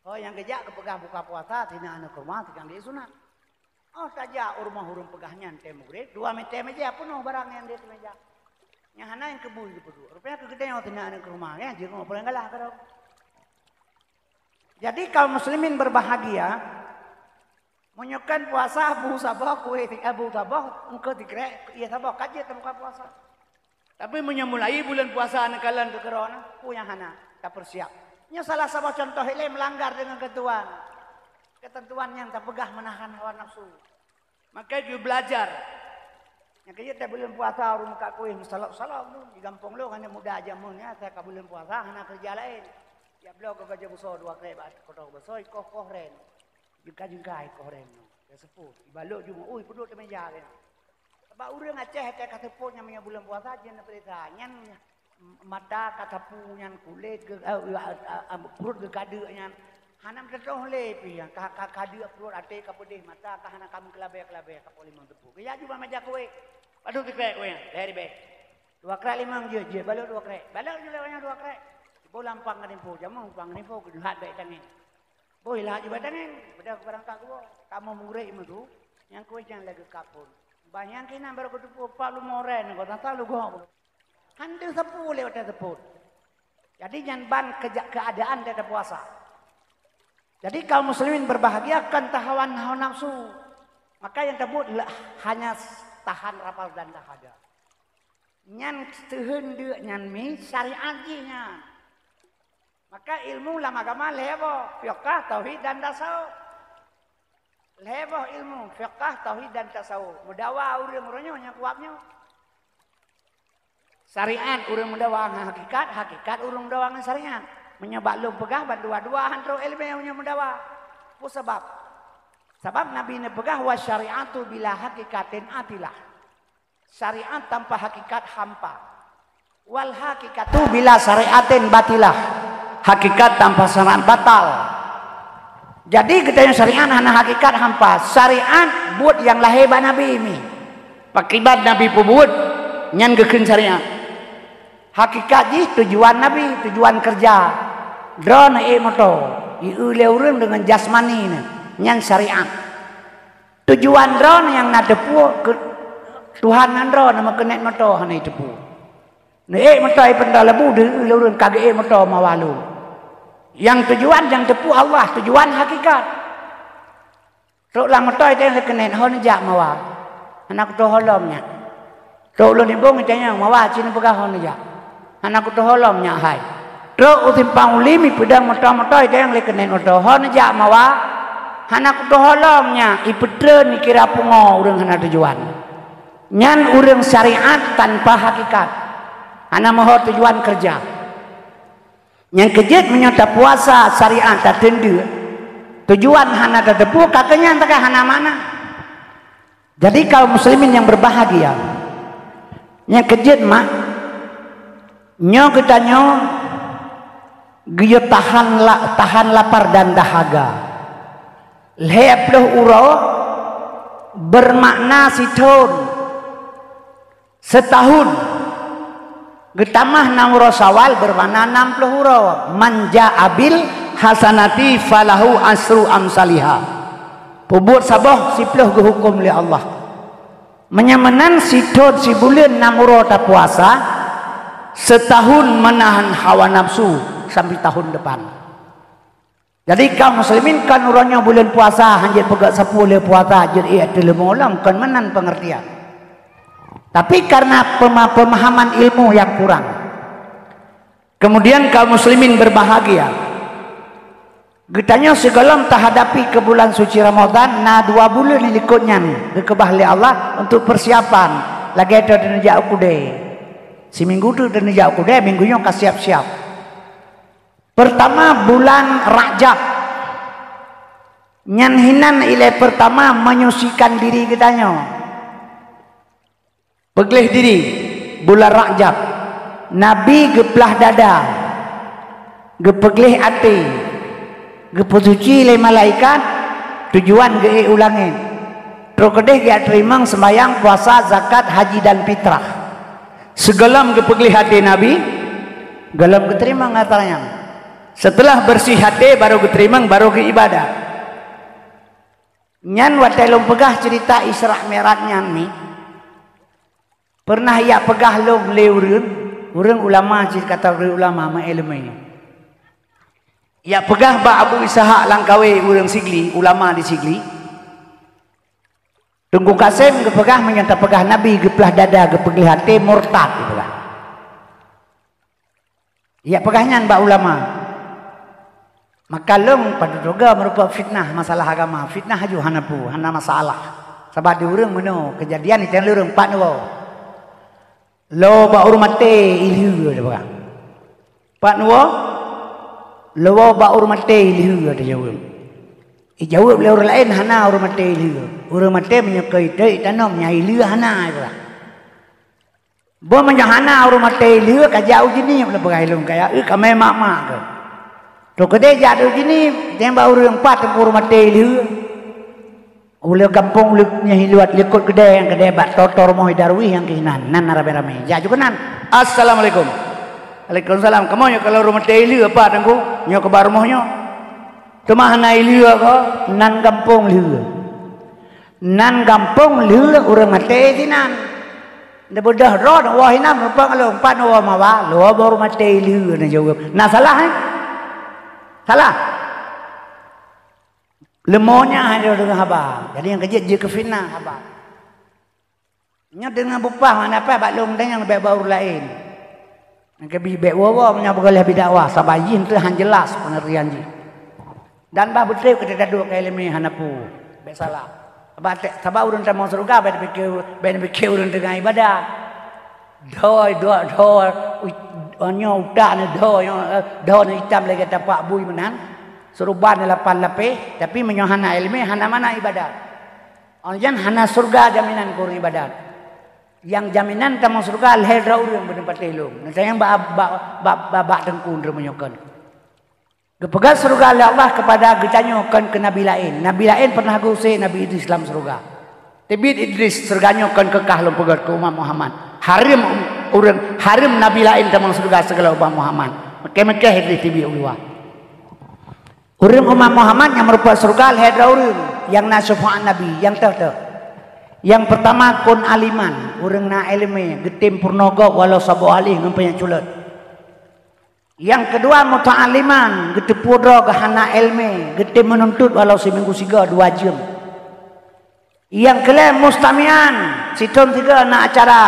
Oh, nyang geujak geupeugah buka puasa tina aneuk rumoh tiga kali sunat. Oh, tajak u rumoh ureuëng peugah nyan tée mugreb, dua meuté meja peunoh barang nyang di meja. Nyang hana nyang keubui geupeuduek. Rupanya keu geutanyoe tina aneuk rumoh, ya, jih rumoh paléng galah keudroe. Jadi kaum muslimin berbahagia, meunyoe kan puasa bu saboh kueh ti-, eh, bu saboh engkau tigrek, iya saboh ka jeuet tabuka puasa. Tapi meunyoe mulai buleuen puasa neukalon keu keudroe na, peue nyang hana tapersiap. Nyoe salah saboh contoh ilée meulanggar deungon keutuan. Keutentuan nyang tapeugah meunahan hawa nafsu. Maka geubeulajar. Nyang keujeuet teuh buleuen puasa ureuëng ka kuéh meusalok-salok tu di gampông lôn hana muda jameun nyan, asai ka buleuen puasa hana keureuja laén. Tiep bloe ka bajée busoe dua krek bak koto busoe, ikoh-koh ren. Jeuka-jeuka ikoh ren nyoe. Ka seupôt, ibalok jumeu'ui peuduek di meja keunoe. Sabab ureuëng Aceh, Aceh ka seupôt nyan meunyoe buleuen puasa jeuet neupeuriksa. Nyan mata ka tapu nyan kulét geu-, eh, eh, eh, pruet geukadeuk nyan. Hana meuteutôh lé pih nyan, ka, ka, kadeuk pruet até ka peudeh mata ka hana ka meukeulabée-keulabée ka poh limong teupeu. Geujak jubah meja kuéh. Padub sikrek kuéh nyan, lhée ribée. Dua krek limong jeuet, jeuet balok dua krek. Balok jeuet lewat nyan dua krek. Boh lampang ka nimpo, jameun lampang ka nimpo, geuleuhat bak tangen. Boh ileuhat jubah tangen, beudah barangkat geuwoe. Kamoe murit meutu, nyang kuéh nyan lagée kapon. Bah nyang kinan barô geuteupeue pat leumo ren, kota lugoe. Hana sapeue lé watée seupôt. Jadi nyan ban keja-, keadaan daripada puasa. Jadi kaum muslimin berbahagia kon tahawan hawa nafsu. Maka nyang teubeuet le-, hanya tahan lapar dan dahaga. Nyan teuheun deuk nyan mi syariat jih nyan. Maka ilmu lam agama lhée boh, fiqah, tauhid dan tasawuf. Lhée boh ilmu, fiqah, tauhid dan tasawuf. Meudawa ureuëng uroe nyoe nyang kuab nyoe. Syariat ureuëng meudawa ngon hakikat, hakikat ureuëng meudawa ngon syariat. Meunyoe bak lôn peugah ban dua-dua han trok iéleumé meunyoe meudawa. Peue sabab? Sabab Nabi neupeugah, "Wa syariatu bila hakikatin atilah." Syariat tanpa hakikat hampa. "Wal hakikatu bila syariatin batilah." Hakikat tanpa syariat batal. Jadi geutanyoe syariat hana hakikat hampa. Syariat buet nyang lahé bak Nabi mi. Pakiban Nabi peubuet, nyan geukheun syariat. Hakikat jih tujuan Nabi, tujuan keureuja. Droeneuh ék moto, ieu lé ureuëng deungon jasmani neuh, nyan syariat. Tujuan droeneuh nyang na teupeu keu-, Tuhan ngon droeneuh meukeunet moto hana jiteupeu. Neuék moto ipeunta leubeh deuh lé ureuëng ka geuék moto mawa lom. Nyang tujuan nyang teupeu Allah, tujuan hakikat. Trok lam moto itanyong lé keunen, "Ho neujak mawa?" "Hana kutoh ho lom nyak." Trok ulôn ibong itanyong, "Mawa?" "Ci neupeugah ho neujak." "Hana kutoh ho lom nyak hai." Trok u simpang ulim ipeudong moto-moto itanyong lé keunen moto, "Ho neujak mawa?" "Hana kutoh ho lom nyak." Ipeutreun ikira pungo ureuëng hana tujuan. Nyan ureuëng syariat tanpa hakikat. Hana meuho tujuan keureuja. Nyang keujeuet meunyoe tapuasa syariat tateundeuk, tujuan hana tateupeu, ka keunyan takai hana makna. Jadi kaum muslimin yang berbahagia, nyang keujeuet mak, nyoe geutanyoe geuyue tahan la-, tahan lapar dan dahaga. Lhée ploh uroe bermakna sithon. Setahun. Geutamah nam uroe Syawal bermakna nam ploh uroe. "Man jaa bil hasanati falahu asyru amsaliha." Peubuet saboh siploh geuhuköm lé Allah. Meunyoe meunan sithon sibuleuen nam uroe tapuasa, setahun meunahan hawa nafsu sampai tahun depan. Jadi kaum muslimin, kon uroe nyoe buleuen puasa, hanjeuet peugét sapeue lé puasa, jeuet ék ateueh leumo lom, kon meunan pengertian. Tapi karena pema-, pemahaman ilmu yang kurang. Kemudian kaum muslimin berbahagia. Geutanyoe sigohlom tahadapi keu bulan suci Ramadan, na dua buleuen likot nyan geukeubah lé Allah untuk persiapan. Lagée teuh taneujak u keudée. Siminggu teuk taneujak u keudée, minggu nyoe ka siap-siap. Peurtama bulan Rajab. Nyan hinan ilée peurtama menyucikan diri geutanyoe. Peugleh diri bulan Rajab. Nabi geuplah dada, geupeugleh até, geupeusuci lé malaikat, tujuan geuék u langét. Trok keudeh geujak teurimong seumayang, puasa, zakat, haji dan fitrah. Sigohlom geupeugleh até Nabi, gohlom geuteurimong atra nyan. Seuteulah beureuséh até, barô geuteurimong, barô geuibadat. Nyan watée lôn peugah ceurita Isra Mi'raj nyan mi, peureunah jak peugah lom lé ureuëng, ureuëng ulama cit, kateugori ulama meuiéleumé. Jak peugah bak Abu Ishaq Langkawi, ureuëng Sigli, ulama di Sigli. Teungku Kasem geupeugah, meunyoe tapeugah Nabi geuplah dada, geupeugleh até, murtad geupeugah. Jak peugah nyan bak ulama. Maka lôn padub droe meurupa fitnah masalah agama. Fitnah aju hana peue, hana masalah. Sabab di ureuëng meunoe keujadian di ureuëng pat nyoe. Lo bak ureuëng maté ilheueh dia peugah. Pat nyoe, lo bak ureuëng maté ilheueh dia jaweueb. Ijaweueb lé ureuëng laén hana ureuëng maté ilheueh. Ureuëng maté meunyoe keu iteuk itanom nyang ilheueh hana dia peugah. Boh meunyoe hana ureuëng maté ilheueh ka jak u Jeunieb lé peugah ilôn kaya, eu kamé mak-mak keu. Toh keudeh jak u Jeunieb, tembak ureuëng pat teungku ureuëng maté ilheueh. Ulée gampông leuek nyang hiluat likot keudeh nyang keudeh bak totor moh Darwis nyang keunan, nan ramé-ramé. Jak ju keunan. Assalamualaikum. Waalaikumsalam. Kamoe nyoe kalau ureuëng maté ilheueh pat teungku, nyoe keuba rumoh nyoe. Teuma hana ilheueh ko, nan gampông lheueh. Nan gampông lheueh ureuëng maté sinan. Neubeudôh droe neuwoe hinan meureumpang lôn pat neuwoe mawa, lôn baru maté lheueh neujaweueb. Na salah, eh? Salah. Leumo nyan hana deungoe haba. Jadi nyang keujeuet jeuet keu fitnah haba. Nyoe deungoe bupah mana apa bak lôn dan nyang bak ureuëng laén. Nyang keubi bék woe-woe meunyoe beugoleh bidakwah, sabab jih teuh han jeulaih peungeurian jih. Dan bah beutôi keu teuka duek keu iéleumé hana peue, bék salah. Sabab te-, sabab ureuëng tamong syeuruga bék neupiké, bék neupiké ureuëng teungoh iébadat. Dhoe, dhoe, dhoe, u-, nyoe utak neuh dhoe, nyoe, eh, dhoe neuh itam lagée tapak bui meunan, seuruban neuh lapan lapéh, tapi meunyoe hana iéleumé, hana mangat iébadat. Óh lheueh nyan hana syeuruga jaminan keu ureuëng iébadat. Nyang jaminan tamong syeuruga lhée droe ureuëng beuneupatéh lôn. Neutanyong bak, bak, bak, bak, bak teungku droe meunyoe kon. Geupeugah syeuruga lé Allah keupada geutanyoe kon keu nabi laén. Nabi laén peureunah geuuse Nabi Idris lam syeuruga. Teubiet Idris syeuruga nyoe kon keu kah lôn peugét keu umat Muhammad. Hareuem ureuëng, hareuem nabi laén tamong syeuruga sigohlom umat Muhammad. Meukéh-meukéh Idris teubiet u luwa. Ureuëng umat Muhammad nyang meurumpok syeuruga lhée droe ureuëng nyang na syafa'at Nabi, nyang toh-toh. Nyang peurtama kun aliman, ureuëng na iéleumé, geutem peurunoe gob walau saboh aleh ngon panyang culot. Nyang keudua muta'alliman, geuteupeue droe geuhana iéleumé, geutem meununtut walau siminggu sigoe dua jeuem. Nyang keulhée mustami'an, sithon sigoe na acara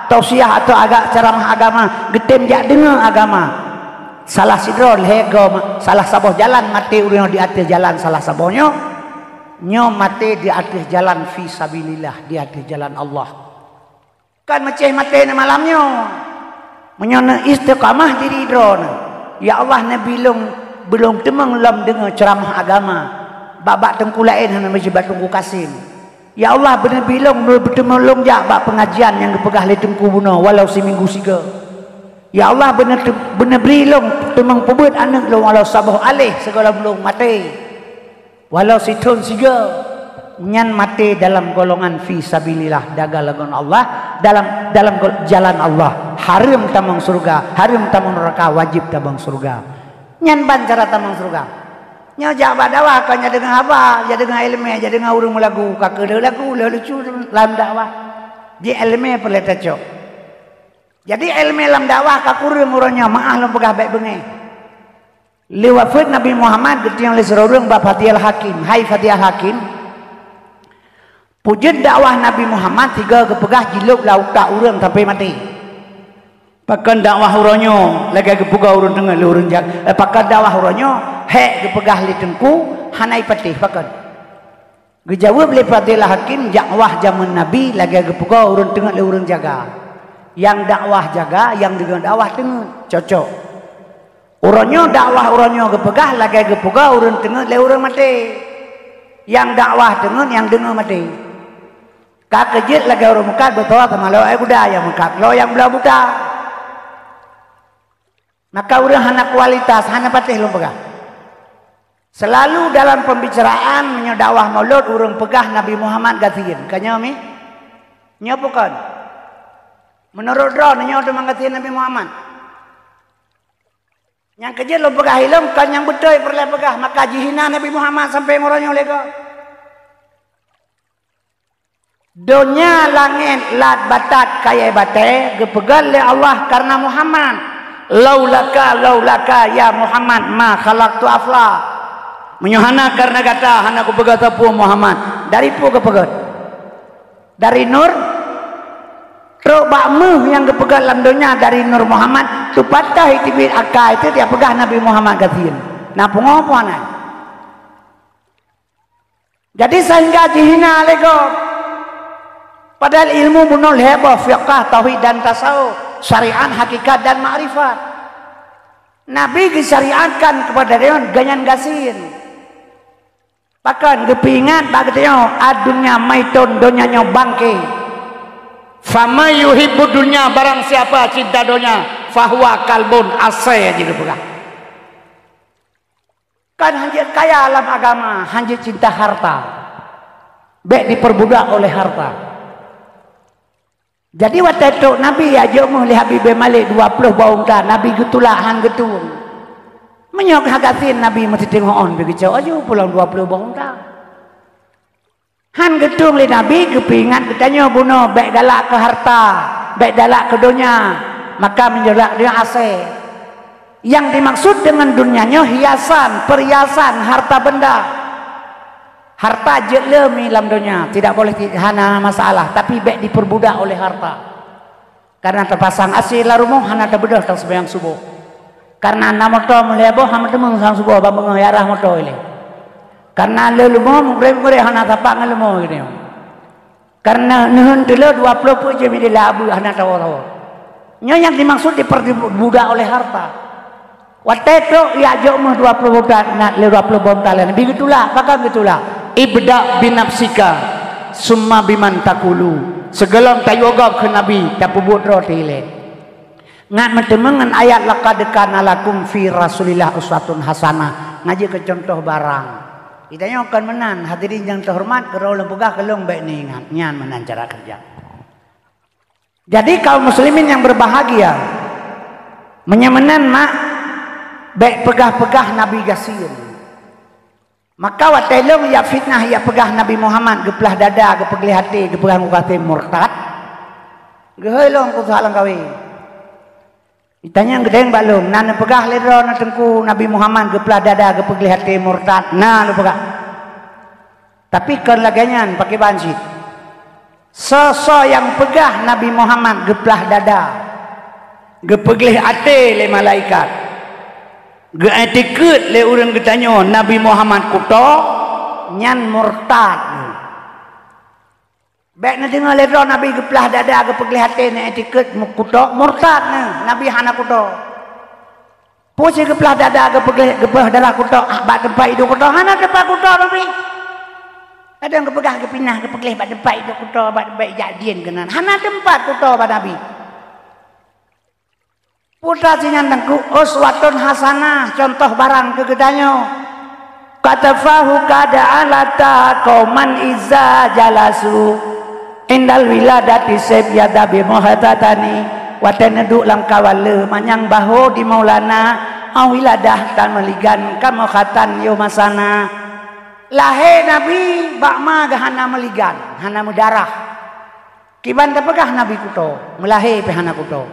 tausiah atau agak ceramah agama, geutem jak deungoe agama. Salah sidroe lhée goe ma-, salah saboh jalan maté ureuëng di ateueh jalan salah saboh nyoe, nyoe maté di ateueh jalan fi sabilillah, di ateueh jalan Allah. Kan meucéh maté nyoe malam nyoe. Meunyoe neuistiqamah diri droeneuh, "Ya Allah, neubi lôn beulông teumeung lom deungoe ceuramah agama, bak-bak teungku laén hana meusibat Teungku Kasim. Ya Allah, beuneubi lôn beuteumeung lôn jak bak peungajian nyang geupeugah lé teungku bunoe walau siminggu sigoe. Ya Allah, beuneu-, beuneu bri lôn teumeung peubeuet aneuëk lôn walau saboh aleh sigohlom lôn maté." Walau sithon sigoe, nyan maté dalam golongan fi sabilillah, dagang lagon Allah, dalam, dalam gol-, jalan Allah, hareuem tamong syeuruga, hareuem tamong neuraka, wajéb tamong syeuruga. Nyan ban cara tamong syeuruga. Nyoe jak bak dakwah kon jak deungoe haba, jak deungoe iéleumé, jak deungoe ureuëng meulagu, ka keu lagu, lheueh lucu lam dakwah. Di iéleumé peureulée tacok. Jadi iéleumé lam dakwah ka kureueng uroe nyoe, meuáh lôn peugah bék beungéh. Lé wafeuet Nabi Muhammad geutanyong lé sidroe ureuëng bak Fadil Hakim, "Hai Fadil Hakim, peue jeuet dakwah Nabi Muhammad sigoe geupeugah jilôb lam utak ureuëng sampai maté?" "Pakon dakwah uroe nyoe lagée geupeugah ureuëng teungoh lé ureuëng jak-, eh, pakon dakwah uroe nyoe hék geupeugah lé teungku hana ipatéh, pakon?" Geujaweueb lé Fadil Hakim, "Dakwah jamén Nabi lagée geupeugah ureuëng teungeut lé ureuëng jaga. Nyang dakwah jaga, nyang deungoe dakwah teungeut. Cocok. Uroe nyoe dakwah uroe nyoe geupeugah lagée geupeugah ureuëng teungeut lé ureuëng maté. Nyang dakwah teungeut, nyang deungoe maté. Ka keu jeuet lagée ureuëng meukat beutôi teuma lé guda nyang meukat, lé nyang bloe buta." Maka ureuëng hana kualitas, hana patéh lôn peugah. Seulalu dalam pembicaraan meunyoe dakwah mulod ureuëng peugah Nabi Muhammad gasien. Ka nyoe mi? Nyoe pakon? Meunurot droeneuh nyoe teuma gasien Nabi Muhammad? Nyang keu jeuet lôn peugah ilôn kon nyang beutôi peureulée peugah, maka jihina Nabi Muhammad sampai meuronyong lego. Donya langét lat batat kayée batée geupeugét lé Allah kareuna Muhammad. "Laulaka, laulaka ya Muhammad ma khalaqtu afla." Meunyoe hana kareuna gata hana kupeugét sapeue Muhammad. Dari peue geupeugét? Dari nur. Trok bak méuh nyang geupeugét lam donya dari nur Muhammad, teupatéh teubiet akai teuh dia peugah Nabi Muhammad gasien. Na pungo puan ai. Jadi sehingga jihina lego. Padahal ilmu bunoe lhèe boh, fiqah, tauhid dan tasawuf, syariat, hakikat dan makrifat. Nabi geusyariatkan kepada deungon ganyan gasien. Pakon geupeuingat bak geutanyoe, "Ad-dunya maitun, donya nyoe bangke." "Faman yuhibbud dunya," barang siapa cinta donya, "fahuwa kalbun," asèe jih geupeugah. Kan hanjeuet kaya lam agama, hanjeuet cinta harta. Bèk diperbudak oleh harta. Jadi watèe trok Nabi jak jok meuh lé Habib bin Malik dua ploh boh unta, Nabi geutulak han geutueng. Meunyoe ka gasien Nabi meusiteungoh ôn beu geucok aju pulang dua ploh boh unta. Han geutueng lé Nabi geupeuingat geutanyoe bunoe bèk galak keu harta, bèk galak keu donya, maka meunyoe galak keu donya asèe. Nyang dimaksud deungon donya nyoe hiasan, perhiasan, harta benda. Harta jeuet le mi lam donya, tidak boleh ti-, hana masalah, tapi bèk diperbudak oleh harta. Karena tapasang AC lam rumoh, hana tabeudôh taseumayang suboh. Karena na moto meulhèe boh, hana teumeung sang suboh, ban beungoh arah moto ilèe. Karena le leumo, mugreb-mugreb hana tapak ngon leumo geutanyoe. Karena neuheun teuleu dua ploh peuet jeuem ideh lam abeue hana tawoe-woe. Nyoe nyang dimaksud diperbudak oleh harta. Watèe trok jak jok meuh dua ploh boh unta, na lé dua ploh boh unta lé Nabi geutulak, pakon geutulak? "Ibda binafsika, summa biman taqulu." Sigohlom tayue gob keu Nabi, tapeubuet droe teuh ilèe. Ngat meuteumeung ngon ayat, "Laqad kana lakum fi Rasulillah uswatun hasanah." Ngaji keu contoh barang. Geutanyoe kon meunan, hadirin nyang teuhoreumat, keu droe lôn peugah keu lôn bèk neuingat. Nyan meunan cara keureuja. Jadi kaum muslimin yang berbahagia, meunyoe meunan mak, bèk peugah-peugah Nabi gasien. Maka watèe lôn jak fitnah, jak peugah Nabi Muhammad geuplah dada, geupeugleh até, geupeugah ngon kafé murtad, geuhôi lôn keu usaha lam kawé. Itanyong geudeng bak lôn, na neupeugah lé droe na teungku Nabi Muhammad geuplah dada, geupeugleh até, murtad, na neupeugah. Tapi kon lagèe nyan, pakriban cit? Soe-soe nyang peugah Nabi Muhammad geuplah dada, geupeugleh até lé malaikat, geuiktikeuet lé ureueng geutanyoe Nabi Muhammad kuto, nyan murtad. Bèk neudeungoe lé droe Nabi geuplah dada, geupeugleh até, neuiktikeuet mu-, kuto, murtad neuh, Nabi hana kuto. Peue cit geuplah dada, geupeugleh, geuplah dada kuto, ah, bak teumpat iduek kuto, hana teumpat kuto Nabi. Kadang geupeugah geupinah, geupeugleh bak teumpat iduek kuto, bak teumpat ijak dien keunan. Hana teumpat kuto bak Nabi. Peue ta sinyan teungku, uswatun hasanah, contoh barang keu geutanyoe. Katafahu kada alata qauman iza jalasu indal wiladati seb yada bi muhatatani. Watèe neuduek lam kawan le manyang baho di Maulana, au wiladah tan meuligan ka muhatan yo masana. Lahé Nabi bak ma geuh hana meuligan, hana meudarah. Kiban tapeugah Nabi kuto, meulahé pih hana kuto.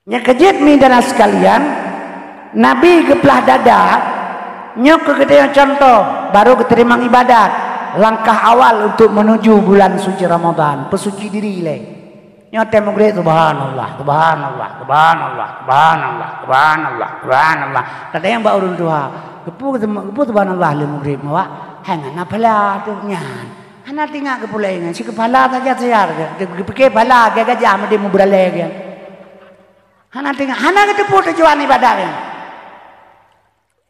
Nyang keujeuet mi dan sekalian, Nabi geuplah dada, nyoe keu geutanyoe contoh, baru geuteurimong ibadat, langkah awal untuk menuju bulan suci Ramadan, peusuci diri ilèe. Nyoe teuh mugreb, subhanallah, subhanallah, subhanallah, subhanallah, subhanallah, subhanallah. Kadang bak ureueng tuha, geupeu, geupeu subhanallah lé mugreb, awak hai ngon na phala tu nyan. Hana teuingat geupulai nyan, si keupala saja siar, geupike phala gajah meudeh meubeuralée geuh. Hana teuingat, hana geuteupeue tujuan ibadat nyan.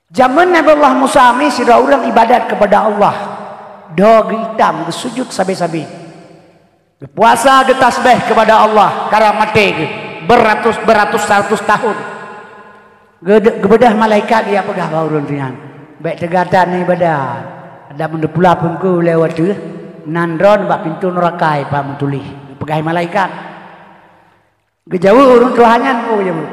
Jameun Nabi Allah Musa mi sidroe ureueng ibadat keupada Allah. Dho geuitam, geusujut sabe-sabe. Geupuasa, geutasbeh keupada Allah, karang maté geuh beratus-beratus ratus tahun. Geude-, geubeudôh malaikat, geupeugah bak ureueng nyan, "Bèk teuga that ibadat. Adak meuneupeula peungku lé watèe nan droen bak pintoe nuraka ipat meutuléh," geupeugah malaikat. Geujaweueb ureueng tuha nyan, peue geujaweueb?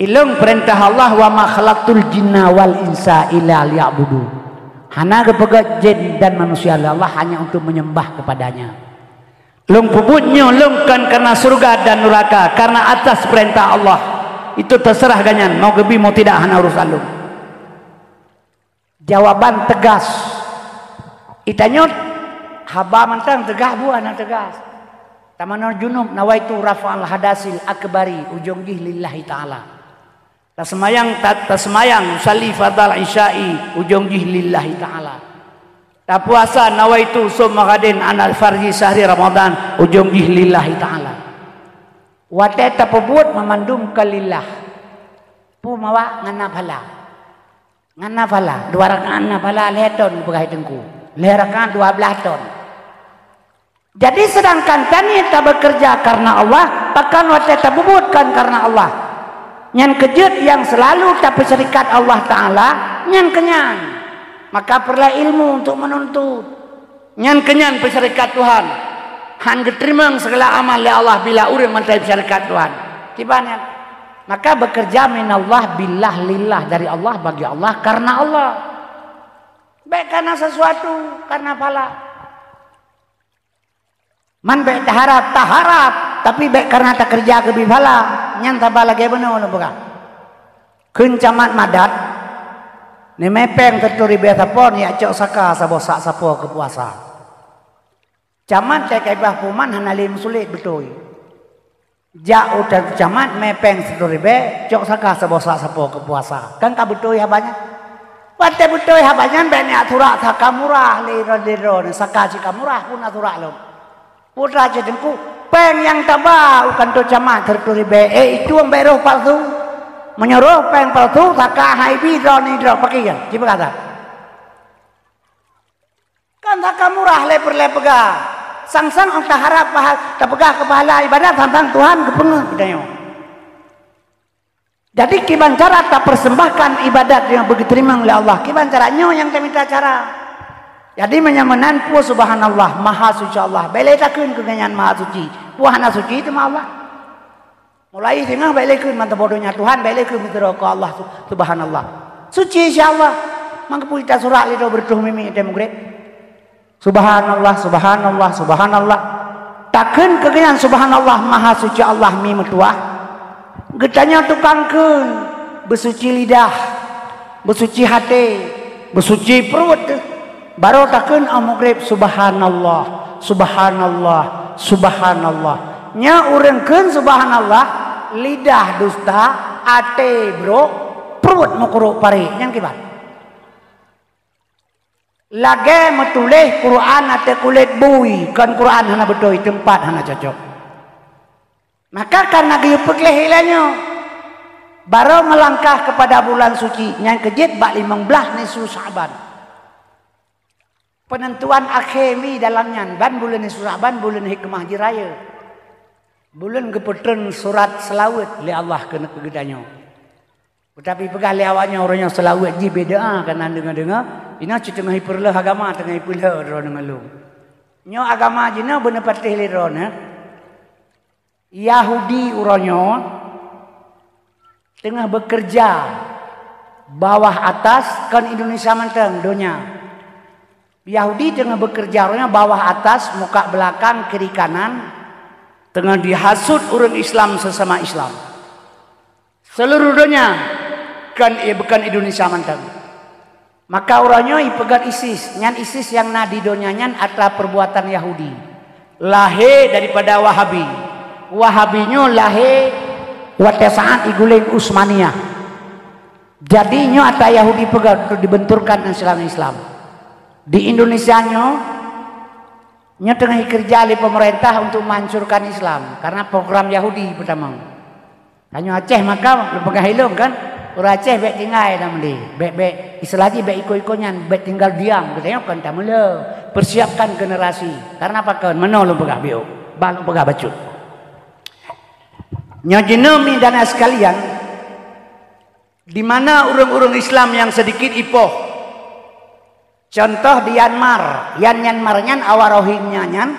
"Ilôn peurintah Allah, 'Wa ma khalaqtul jinna wal insa illa liya'budun.'" Hana geupeugét jén dan manusia lé Allah hanya untuk menyembah kepada-Nya. Lôn peubuet nyoe lôn kon kareuna syeuruga dan nuraka, kareuna atas peurintah Allah. Itu teuseurah gobnyan, mau geubi mau tidak hana urusan lôn. Jawaban teugas. Itanyoe haba mantong teugas, buet hana teugas. Tamanoe junub, nawaitu raf'al hadasil akbari, ujong jih lillahi ta'ala. Taseumayang, ta-, taseumayang, usalli fardal isya'i, ujong jih lillahi ta'ala. Tapuasa, nawaitu shauma ghadin 'ala fardhi syahri Ramadan, ujong jih lillahi ta'ala. Watée tapeubuet meumandum ka lillah. Peue mawak ngon na phala. Ngon na phala, dua rakaat na phala lhée thon peugah teungku. Lhée rakaat dua blaih thon. Jadi, seudangkan tanyoe tabeukeureuja kareuna Allah, pakon watée tapeubuet kon kareuna Allah. Nyan keujeuet nyang seulalu tapeusyarikat Allah Ta'ala, nyan keunyan. Maka peureulée ilmu untuk meununtut. Nyan keunyan peusyarikat Tuhan. Han geuteurimong segala amal lé Allah bila ureuëng mantong peusyarikat Tuhan. Kiban nyan. Maka beukeureuja minallah billah lillah, dari Allah, bagi Allah, kareuna Allah. Bék kareuna sesuatu, kareuna phala. Man bék taharab, taharab, tapi bék kareuna takeureuja keubi phala. Nyan saba lagée bunoe lôn peugah. Kheun camat madat, neumé péng sireutôh ribée sapo, neujak cok saka saboh sak sapo keu puasa. Camat teuka ibah puman hana lé meusulet beutôi. Jak u camat mé péng sireutôh ribée, cok saka saboh sak sapo keu puasa. Kan ka beutôi haba nyan? Watée beutôi haba nyan, bék neujak surak saka murah lé droe, lé droe, saka cit ka murah pun na surak lom. Putra cit teungku, péng nyang taba u kantô camat sireutôh ribée, eh, itu bék roh palsu. Meunyoe roh péng palsu, saka hai bi droe ni droe, pakri kan? Ci peugah that. Kan saka murah lé peureulée peugah. Sang-sang ong taharab paha-, tapeugah keu pahala ibadat, sang-sang Tuhan geupeungeut geutanyoe. Jadi, kiban cara tapersembahkan ibadat nyang beugeuteurimong lé Allah, kiban cara nyoe nyang tamita cara. Jadi, meunyoe meunan peue subhanallah, maha suci Allah. Bék lé takheun keu gobnyan maha suci. Peue hana suci teuma Allah. Mulai singoh bék lé kheun mantong boh donya Tuhan, bék lé kheun meusidroe keu Allah, su-, subhanallah. Suci sia Allah. Mangkeupui tasurak lé droe beureutoh mimi tée mugreb. Subhanallah, subhanallah, subhanallah. Takheun keu gobnyan subhanallah, maha suci Allah mi meutuwah. Geutanyoe tukang kheun, beusuci lidah. Beusuci até, beusuci pruet. Barô takheun 'oh mugreb, "Subhanallah, subhanallah, subhanallah." Nyoe ureuëng kheun subhanallah, lidah dusta, até brok, pruet meukurok parek. Nyang kiban? Lagée meutuléh Quran ateueh kulét bui, kon Quran hana beutôi, teumpat hana cocok. Maka kareuna geuyue peugleh ilée nyoe, barô meulangkah keupada bulan suci nyang keujeuet bak limong blaih nisfu Sya'ban. Peunentuan akhé mi dalam nyan, ban buleuen nisfu Sya'ban buleuen hikmah jih rayeuk. Buleuen geupeutreun surat seulaweuet lé Allah keuneuk keu geutanyoe. Teutapi peugah lé awaknyoe, uroe nyoe seulaweuet jih beda, kana deungoe-deungoe, inoe cit teungoh ipeureuloh agama, teungoh ipeulheueh droeneuh ngon lôn. Nyoe agama jinoe beuneupatéh lé droeneuh. Yahudi uroe nyoe teungoh beukeureuja bawah atas, kon Indonesia mantong, donya. Yahudi teungoh beukeureuja uroe nyoe bawah atas, muka belakang, kiri kanan, teungoh jihasut ureuëng Islam seusama Islam. Seuluruh donya, kon, eh, bukon Indonesia mantong. Maka uroe nyoe ipeugét ISIS, nyan ISIS nyang na di donya nyan atra peubuatan Yahudi. Lahé daripada Wahabi. Wahabi nyoe lahé watée saát iguléng Utsmaniyah. Jadi nyoe atra Yahudi peugét untuk dibenturkan Islam-Islam. Di Indonesia nyoe, nyoe teungoh ikeureuja lé pemerintah untuk menghancurkan Islam karena program Yahudi peutamong. Tanyoe Aceh maka lôn peugah ilôn kan, ureuëng Aceh bék tinggai lam lé, bék, bék, istilah jih bék iko-iko nyan, bék tinggal diam, geutanyoe kon tameulhö, persiapkan generasi. Karena pakon, meunoe lôn peugah biôh, bah lôn peugah bacut. Nyoe jinoe mi dan sekalian, di mana ureuëng-ureuëng Islam nyang sedikit ipoh, contoh di Myanmar, yan Myanmar nyan awak Rohingya nyan,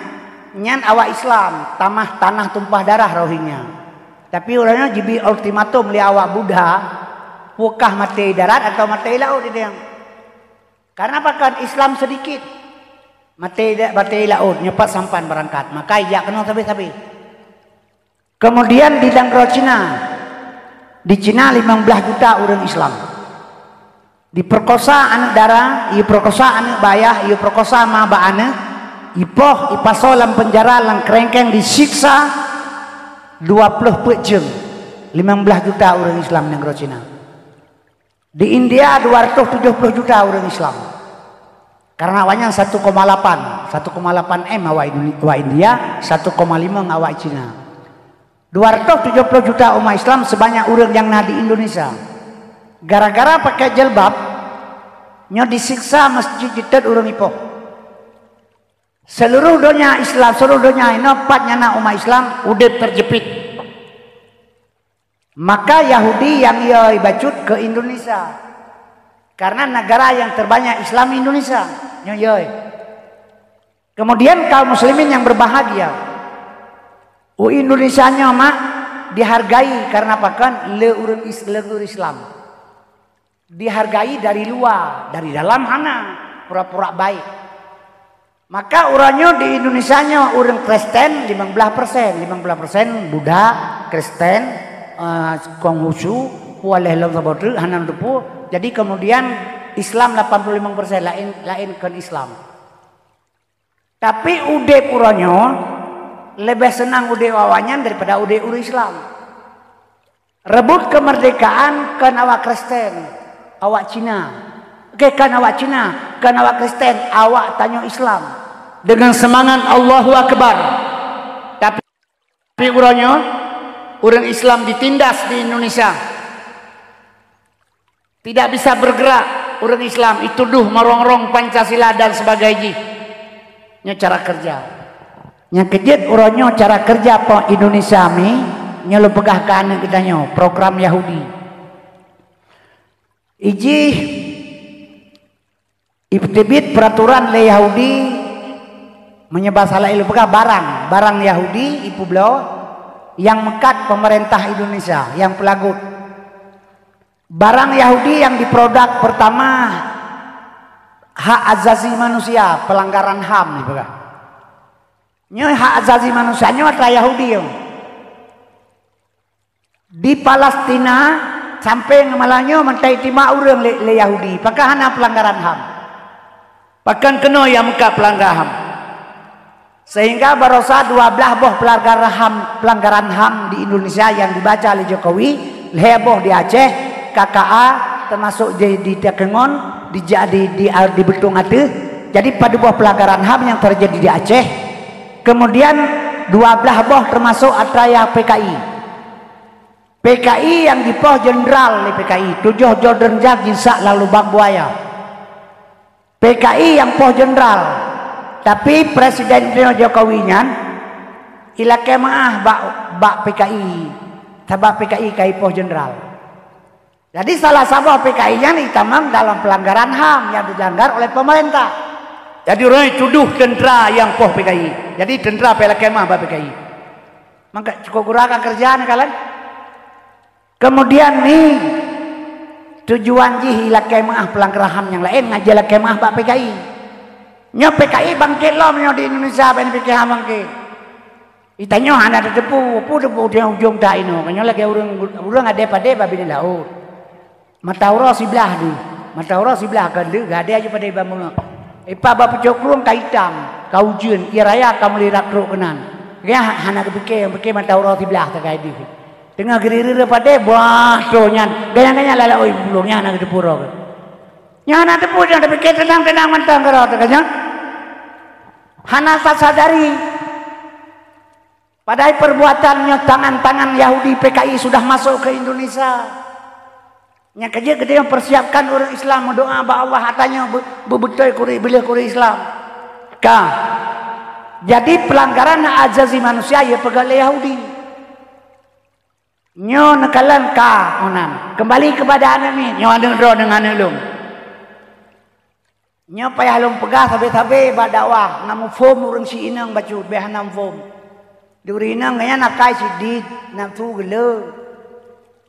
nyan awak Islam, tamah tanah tumpah darah Rohingya. Tapi ureuëng nyan jibi ultimatum lé awak Buddha, peue kah maté darat atau maté laôt di diang. Karena pakon Islam sedikit. Maté da-, maté laôt, nyoe pat sampan beurangkat. Maka ijak keunoe sabe-sabe. Kemudian di nanggroe Cina, di Cina limong blaih juta ureuëng Islam. Diperkosa aneuëk dara, diperkosa aneuëk bak ayah, diperkosa ma bak aneuëk, ipoh, ipasoe lam penjara, lam kerengkeng, disiksa dua ploh peuet jeuem. Limong blaih juta ureuëng Islam nanggroe Cina. Di India dua ratus tujuh puluh juta ureuëng Islam. Karena awaknyan satu koma lapan, satu koma lapan M awak Indone-, awak India, satu koma lima awak Cina. Dua ratus tujuh puluh juta umat Islam sebanyak ureuëng nyang na di Indonesia. Gara-gara pakai jilbab, nyoe disiksa masjid jiteuet ureuëng ipoh. Seluruh donya Islam, seluruh donya inoe pat nyang na umat Islam udeb terjepit. Maka Yahudi nyang yoi bacut ke Indonesia. Karena negara yang terbanyak Islam Indonesia. Nyoe yoi. Kemudian kaum muslimin yang berbahagia. U Indonesia nyoe mak dihargai karena pakon le ureuëng is-, le ureuëng Islam. Dihargai dari luar, dari dalam hana, pura-pura baik. Maka uroe nyoe di Indonesia nyoe ureuëng Kristen limong blaih persen, limong blaih persen Buddha, Kristen, eh, Konghucu, pualeh lom saboh treuk, hana teupeu. Jadi kemudian Islam lapan puluh limong persen, lain, lain kon Islam. Tapi udeb uroe nyoe leubeh seunang udeb awaknyan daripada udeb ureuëng Islam. Rebut kemerdekaan kon awak Kristen, awak Cina. Oke, kon awak Cina, kon awak Kristen, awak tanyoe Islam. Dengan semangat Allahu Akbar. Tapi uroe nyoe, ureuëng Islam ditindas di Indonesia. Tidak bisa bergerak ureuëng Islam, ituduh merongrong Pancasila dan sebagainya. Nyoe cara kerja. Nyang keujeuet uroe nyoe cara kerja po Indonesia mi, nyoe lôn peugah keu aneuk geutanyoe, program Yahudi. Ijih iteubiet peraturan lé Yahudi, meunyoe basa laén lôn peugah barang, barang Yahudi ipeubloe nyang meukat pemerintah Indonesia, nyang peulagot. Barang Yahudi nyang diproduk pertama hak azazi manusia, pelanggaran HAM dipeugah. Nyoe hak azazi manusia nyoe atra Yahudi nyoe. Di Palestina sampai ngon malam nyoe meutai timak ureuëng lé, lé Yahudi, pakon hana pelanggaran HAM. Pakon keunoe nyang meukat pelanggaran HAM. Sehingga barosa dua blaih boh pelanggaran HAM, pelanggaran HAM di Indonesia nyang dibaca lé Jokowi, lhée boh di Aceh, K K A, termasuk di, di Takengon, di, di, di, di Beutong ateueh. Jadi padub boh pelanggaran HAM nyang terjadi di Aceh. Kemudian dua blaih boh termasuk atra nyang P K I. P K I nyang dipoh jenderal lé P K I, tujoh droe jak jisak lam lubang buaya. P K I nyang poh jenderal, tapi Presiden Jokowi nyan ilakée meuáh bak, bak P K I, sabab P K I ka ipoh jenderal. Jadi salah saboh P K I nyan itamong dalam pelanggaran HAM yang dilanggar oleh pemerintah. Jadi ureuëng tuduh tentara nyang poh P K I. Jadi tentara pai lakée meuáh bak P K I. Maka cukup gura ka kerja ni kalian. Kemudian ni tujuan jih ilakée meuáh pelanggaran HAM nyang laén, ngon jilakée meuáh bak P K I. Nyoe P K I bangkét lom nyoe di Indonesia, ban P K H bangkét. Itanyoe hana tateupeue, peue teupeu ujong-ujong ta inoe. Nyoe lagée ureuëng, ureuëng adé padé bak binéh laôt. Mata uroe siblah deuh, mata uroe siblah kon deuh, gadée aju padé bak meungeue. Ipa bak pucok krueng ka itam, ka ujeuen, ie raya ka meuli rab trok keunan. Gaya hana geupike, pike mata uroe siblah sagai deuh. Teungoh geurireue padé, bah, troh nyan, gaya-gaya lalak oi pulo nyan hana geuteupeue uroe. Nyan hana teupeue, nyan tapike teunang-teunang mantong keudroe teuh ka nyan. Hana tasadari. Padahai perbuatan nyoe tangan-tangan Yahudi P K I sudah masuk ke Indonesia. Nyang keujeuet geutanyoe persiapkan ureuëng Islam meudoá bak Allah atra nyoe beu-, beubeutôi kuri, beuleueh kuri Islam. Ka. Jadi pelanggaran hak azazi manusia ya peugah lé Yahudi. Nyoe neukalon ka meunan. Kembali kepada aneuk miet, nyoe aneuk droe deungon aneuk lôn. Nyoe payah lôn peugah sabe-sabe bak dakwah, na muphom ureuëng si inong bacut, beh hana muphom. Di ureuëng inong nyan akai sidit, nafsu geuleu.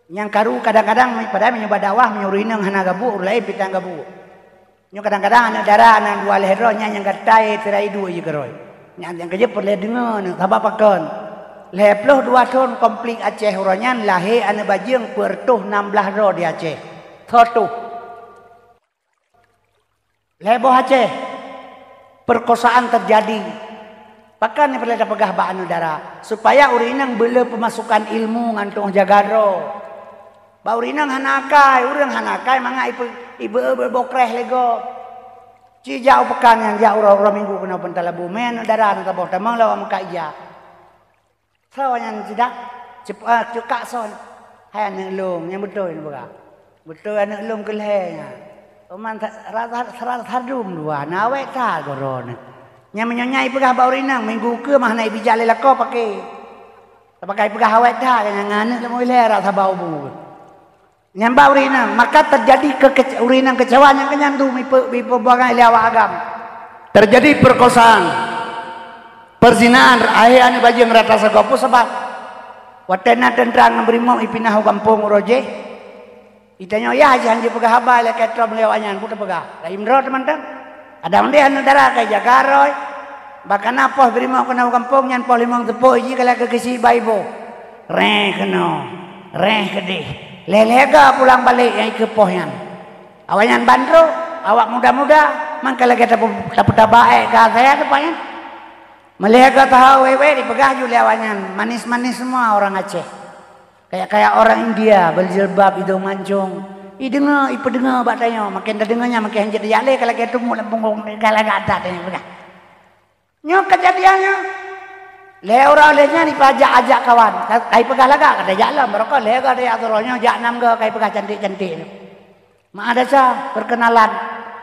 Nyang karu kadang-kadang padahai meunyoe bak dakwah meunyoe ureuëng inong hana gabuek, ureuëng laén pitang gabuek. Nyoe kadang-kadang aneuk dara aneuk dua lhée droe nyan nyang gatai tirai dua jih keurôi. Nyang, nyang keujeuet peureulée deungoe nyoe, sabab pakon? Lhée ploh dua thon konflik Aceh uroe nyan lahé aneuk bajeueng peuet reutôh nam blaih droe di Aceh. Soe tuh? Lhée boh Aceh, perkosaan terjadi. Pakon nyang peureulée tapeugah bak aneuk dara, supaya ureuëng inong beuleu peumasukan ilmu ngon tuoh jaga droe. Bak ureuëng inong hana akai, ureuëng hana akai mangat ipe-, ibe-, ibe-, bokreh lé gob. Ci jak u peukan nyan, jak uroe, uroe minggu keunoe peunta labu, mé aneuk dara na saboh tamong lawak meukat ija. Soe nyan sidak? Cep-, ah, cukak soe nyan? Hai aneuk lôn, nyang beutôi neupeugah. Beutôi aneuk lôn keu lhée nyan. Uman sa-, ra-, ra-, ra-, sadum dua, na awék that goroe nyan. Nyang meunyoe nyang ipeugah bak ureuëng inong, minggu keue mah hana ibijak lé lakoe paké. Tapakai peugah awék that, nyang aneuk lôn ilhée rasa bau bu. Nyan bak ureuëng inong, maka teujadi kekece-, ureuëng inong keucewa nyang keunyan tu mipe-, mipeubuangai lé awak agam. Teujadi peurkosaan, peuzinaan, lahé aneuk bajeueng rata sagoe peue sabab. Watée na teuntra ngon beurimong ipinah u gampông uroe jéh, itanyoe yah jih han jipeugah haba lé keutrom lé awaknyan, peue tapeugah? Rayeuk droe teumantong. Adak mandeh aneuk dara ka ijaga roe, bak kana poh beurimong keunoe u gampông nyan poh limong teupôi jih ka lagée keusi bak iboh. Réh keunoe, réh keudeh. Lhée-lhée ga pulang balek nyang ikeue poh nyan. Awaknyan ban trok, awak muda-muda, mangka lagée tapu-, tapeutaba ék ka asai teumpat nyan. Meulhée ga taha wék-wék dipeugah ju lé awaknyan, manis-manis semua orang Aceh. Kayak-kayak orang India, berjilbab, hidung mancung. Ideungoe, ipeudeungoe bak tanyoe, maken tadeungoe nyan maken hanjeuet tajak lé, ka lagée teumut lam punggong, ka lagée adat tanyoe peugah. Nyoe keujadian nyoe. Lhée uroe lhée nyan ipajak ajak kawan, ka, ka ipeugah lagak, ka tajak lom, barokon lhée ga tajak sidroe nyoe jak nam ga ka ipeugah cantik-cantik nyoe. Meu'ah desya, perkenalan.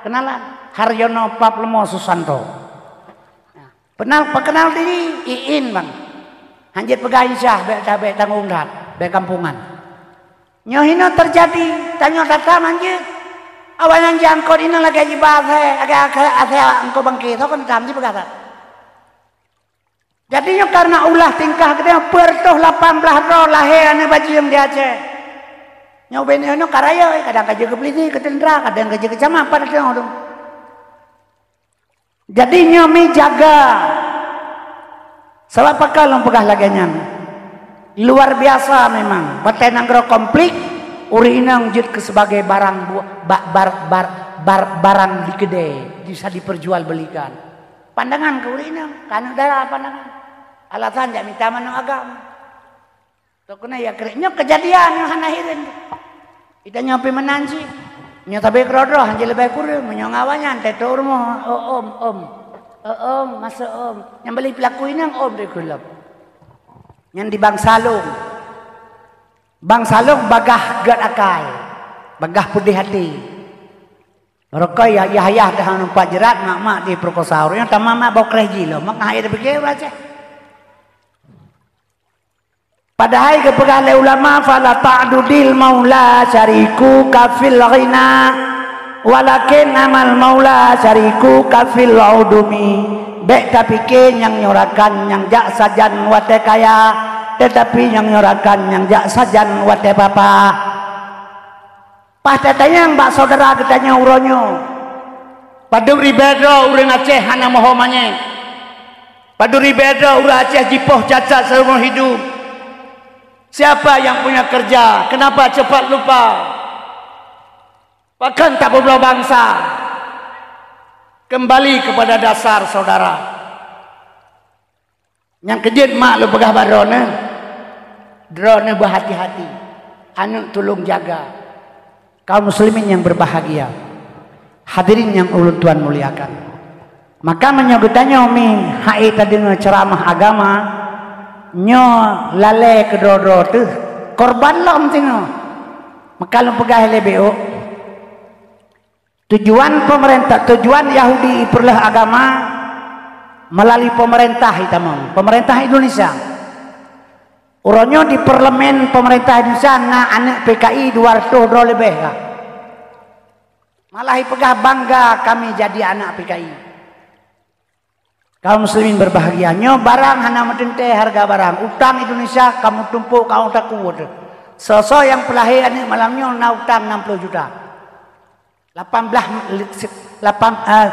Kenalan, Haryono Pap Leumo Susanto. Nah, peunal, peukeunal diri, Iin, Bang. Hanjeuet peugah insyah, bék, bék tanggong that, bék kampungan. Nyoe hinoe teujadi, tanyoe that-that manjeuet. Awaknyan jiangkot inong lagée jiba asée, lagée asée, asée angkot bangke, soe keuneuk tam jipeugah that. Jadi nyoe kareuna ulah tingkah geutanyoe, peuet reutôh lapan blaih droe lahé aneuk bajeueng di Aceh. Nyoe ubé nyoe ka rayeuk, kadang ka jeuet keu peulisi, keu teuntra, kadang ka jeuet keu camat, pat teuh udeueng. Jadi nyoe mi jaga. Sabab pakon lôn peugah lagée nyan? Luar biasa memang. Watée nanggroe konflik, ureuëng inong jeuet keu sebagai barang bu-, ba-, bar-, bar-, bar-, barang di keudée, bisa diperjualbelikan. Pandangan keu ureuëng inong, keu aneuk dara pandangan. Alasan jak mita manoe agam. Toh keuneuk ya krek nyoe keujadian nyoe hana hireuen. Ita nyoe pih meunan cit. Nyoe sabe keudroe-droe hanjeuet leubeh kureueng, meunyoe ngon awaknyan teuh rumoh, "Oh, om, om. Oh, om, masuk, om." Nyang beli peulaku inong, om teuh kulom. Nyan di bansa lôn. Bansa lôn bagah gét akai, bagah peudeh até. Barokon ya, yah-yah dah numpak jeurat, mak-mak di peukosa. Ureuëng tamah mak bokreh jih lom, mak hai dipike ureuëng Aceh. Padahai geupeugah lé ulama, "Fala ta'dudil maula syariku kafil ghina, walakin amal maula syariku kafil udumi." Bék tapike nyang nyoe rakan nyang jak sajan watée kaya, teutapi nyang nyoe rakan nyang jak sajan watée papa. Paih tatanyong bak syedara geutanyoe uroe nyoe, padub ribée droe ureuëng Aceh hana moho manyét? Padub ribée droe ureuëng Aceh jipoh cacat seumur hidup? Siapa yang punya kerja? Kenapa cepat lupa? Pakon tapeubloe bansa? Kembali kepada dasar, saudara. Nyang keujeuet mak lôn peugah bak droeneuh, droeneuh beuhati-hati, aneuk tulông jaga. Kaum muslimin yang berbahagia, hadirin yang ulôn tuan muliakan. Maka meunyoe geutanyoe mi hai tadeungoe ceuramah agama, nyoe lalée keudroe-droe teuh, korban lom singoh. Maka lôn peugah lé B O, Tujuan pemerintah, tujuan Yahudi ipeureuloh agama melalui pemerintah itamong, pemerintah Indonesia. Uroe nyoe di parlemen pemerintah Indonesia na aneuk P K I dua ratus droe leubeh ka. Malah ipeugah bangga kami jadi anak P K I. Kaum muslimin berbahagia, nyoe barang hana meuteuntée hareuga barang. Utang Indonesia ka meutumpôk ka ôk takue teuh. Soe-soe nyang peulahé aneuk malam nyoe na utang enam puluh juta. Lapan belas, lapan, eh,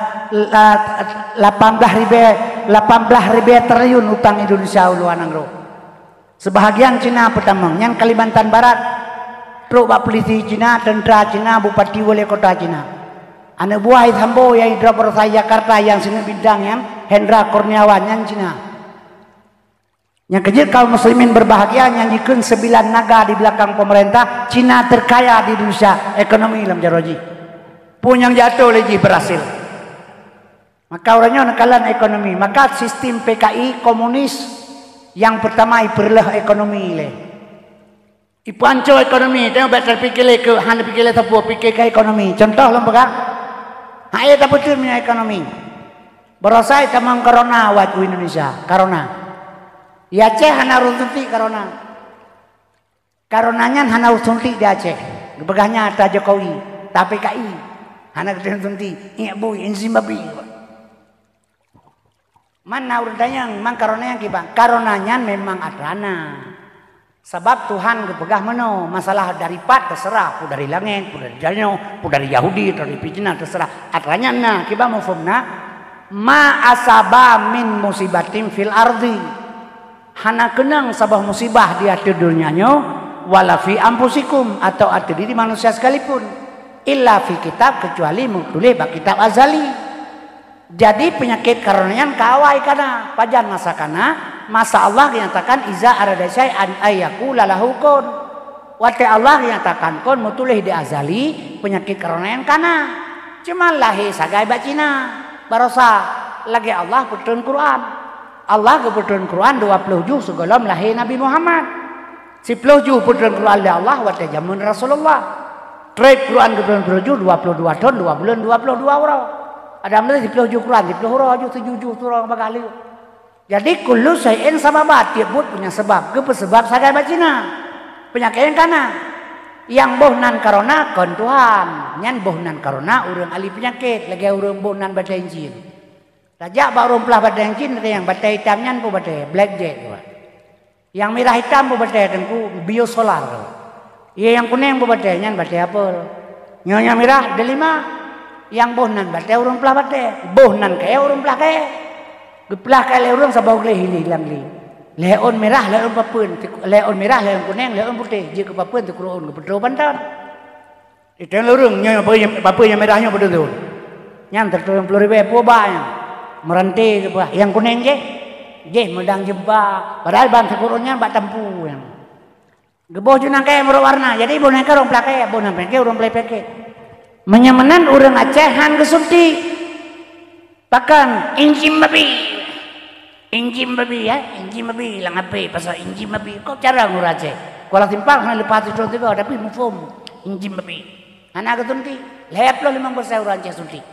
la-, lapan belas ribée, lapan belas ribée triliun utang Indonesia u luwa nanggroe. Seubahagian Cina peutamong, nyan Kalimantan Barat. Trok bak polisi Cina, teuntra Cina, bupati, wali kota Cina. Aneuk buah Sambo nyang idrob baroesa Jakarta nyang sineuk bintang nyan, Hendra Kurniawan nyan Cina. Nyang keujeuet kaum muslimin berbahagia nyang jikheun sembilan naga di belakang pemerintah, Cina terkaya di Indonesia, ekonomi lam jaroe jih. Peue nyang jatuh lé jih berhasil. Maka uroe nyoe neukalon ekonomi, maka sistem P K I komunis nyang pertama ipeureuloh ekonomi lé. Ipanco ekonomi, tengok bèk tapike lé keu, hana pike lé sapeue, pike keu ekonomi. Contoh lôn peugah, hai tapeuteun meunyoe ekonomi. Barosa tamong corona awai u Indonesia, corona. Di Aceh hana ureueng suntik corona. Corona nyan hana ureueng suntik di Aceh. Geupeugah nyan atra Jokowi, tapi P K I hana geuteun suntik. Iek bui, insin babi. Mana ureueng tanyong, mang corona nyan kiban? Corona nyan memang atra na. Sabab Tuhan geupeugah meunoe, masalah dari pat terserah, peue dari langét, peue dari tanyoe, peue dari Yahudi, peue dari Cina terserah. Atra nyan na, kiban muphom na? Ma asaba min musibatin fil ardi. Hana keunong saboh musibah di ateueh donya nyoe, wala fi anfusikum, atau ateueh diri manusia sekalipun. Illa fi kitab, kecuali meutuléh bak kitab azali. Jadi, peunyakét corona nyan ka awai kana. Pajan masa kana? Masa Allah geunyatakan, "Iza arada syai'an ayyakula lahu kun." Watèe Allah geunyatakan kun, meutuléh di azali, peunyakét corona nyan kana. Cuma lahé sagai bak Cina. Barosa, lagèe Allah peutreun Quran. Allah geupeutreun Quran dua ploh juh sigohlom lahé Nabi Muhammad. Siploh juh peutreun Quran lé Allah watèe jameun Rasulullah. Trép Quran geupeutreun siploh juh, dua ploh dua thon, dua buleuen, dua ploh dua uroe. Adam lé siploh juh Quran, siploh uroe juh, tujoh juh uroe bagaih lé. Jadi, kullu syai'in sababa, tiep buet punya sebab. Geupeusebab sagai bak Cina. Peunyakét nyang kana. Nyang boh nan corona kon Tuhan. Nyan boh nan corona ureueng ahli peunyakét, lagèe ureueng boh nan batèe incin. Tajak bak ureueng peulaih batèe incin, nyang batèe itam nyan peue batèe, blackjack. Nyang mirah itam peue batèe, Teungku, biosolar. Iya, nyang kunéng peue batèe, nyan batèe apel. Nyoe nyang mirah delima, nyang boh nan batèe ureueng peulaih batèe, boh nan kayèe ureueng peulaih kayèe. Geupeulaih kayèe lé ureueng saboh gleh, hilang gleh. Lhèe ôn mirah, lhèe ôn papeuen, lhèe ôn mirah, lhèe ôn kunéng, lhèe ôn putéh, jeuet keu papeuen, teukroe ôn, geupeutreun panton. Itong lé ureueng, nyoe papeuen nyang mirah nyoe padum thôn. Nyan teutueng ploh ribèe, peue ba nyan. Meuranté geupeugah, nyang kunéng jéh. Jéh meudang jeumpa. Padahai ban sikureueng nyan bak tampu nyan. Geuboh ju nangkée meurok warna. Jadi boh nangkée ureueng peulakée, boh nangkée ureueng peulakée. Meunyoe meunan ureueng Aceh han geusuntik. Pakon? Incim babi. Incim babi, ya? Incim babi lam H P, pasal incim babi. Kok cara ngura Aceh? Kuala Simpang hana leupah sidroe sigoe, tapi muphom incim babi. Hana geusuntik. Lhèe ploh limong persen ureueng Aceh suntik.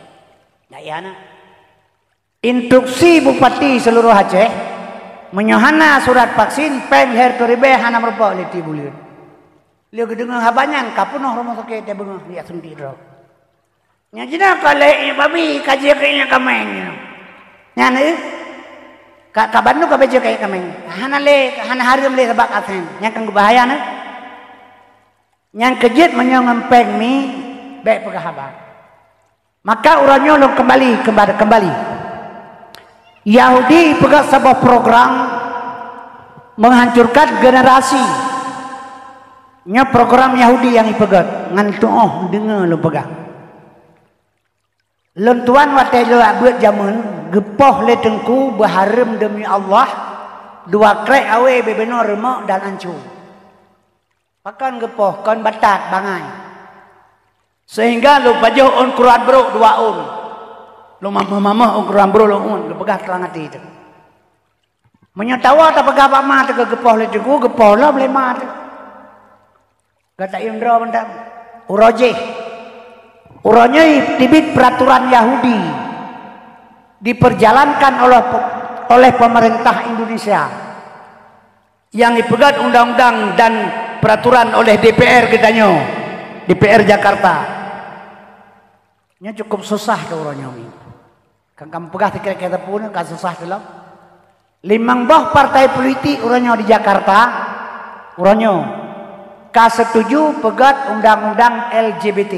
Ndak iya na. Instruksi Bupati seluruh Aceh, meunyoe hana surat vaksin, péng lhèe reutôh ribèe hana meurumpok lé tiep buleuen. Lheueh geudeungoe haba nyan, ka peunoh rumoh sakét, beungoh jak suntik droe. Nyang jinoe ka lheueh iék babi, ka jeuet keu iék kaméng nyoe. Nyan, eh? Ka, ka bandum ka beuet jeuet keu iék kaméng. Hana lé, hana hareuem lé sabab asen. Nyan kan beubahaya, nyoe. Nyang keujeuet meunyoe ngon péng mi, bèk peugah haba. Maka uroe nyoe lôn keumbali, keumbali, keumbali. Yahudi peugah saboh program menghancurkan generasi. Nyoe program Yahudi nyang ipeugét, ngon tuoh deungoe lôn peugah. Lôn tuan watée lôn beuet jameun, geupoh lé teungku beuhareuem deumi Allah, dua krék awé bubena reumok dan ancô. Pakon geupoh, kon batat bangai. Seuhingga lôn pajoh ôn kruan brok dua ôn. Lôn mamoh-mamoh ôn kruan brok lôn ôn, geupeugah trang até teuh. Meunyoe tawoe tapeugah bak ma teuh geupoh lé teungku, geupoh lom lé ma teuh. Gata yum droe mantong. Uroe jéh. Uroe nyoe teubiet peuraturan Yahudi diperjalankan oleh, oleh pemerintah Indonesia. Nyang ipeugét undang-undang dan peuraturan oleh D P R geutanyoe, D P R Jakarta. Nyoe cukup susah keu uroe nyoe. Kan kamoe peugah sikira-kira teupeu nyoe ka susah teulom. Limong boh partai politik uroe nyoe di Jakarta, uroe nyoe ka setuju peugét undang-undang L G B T.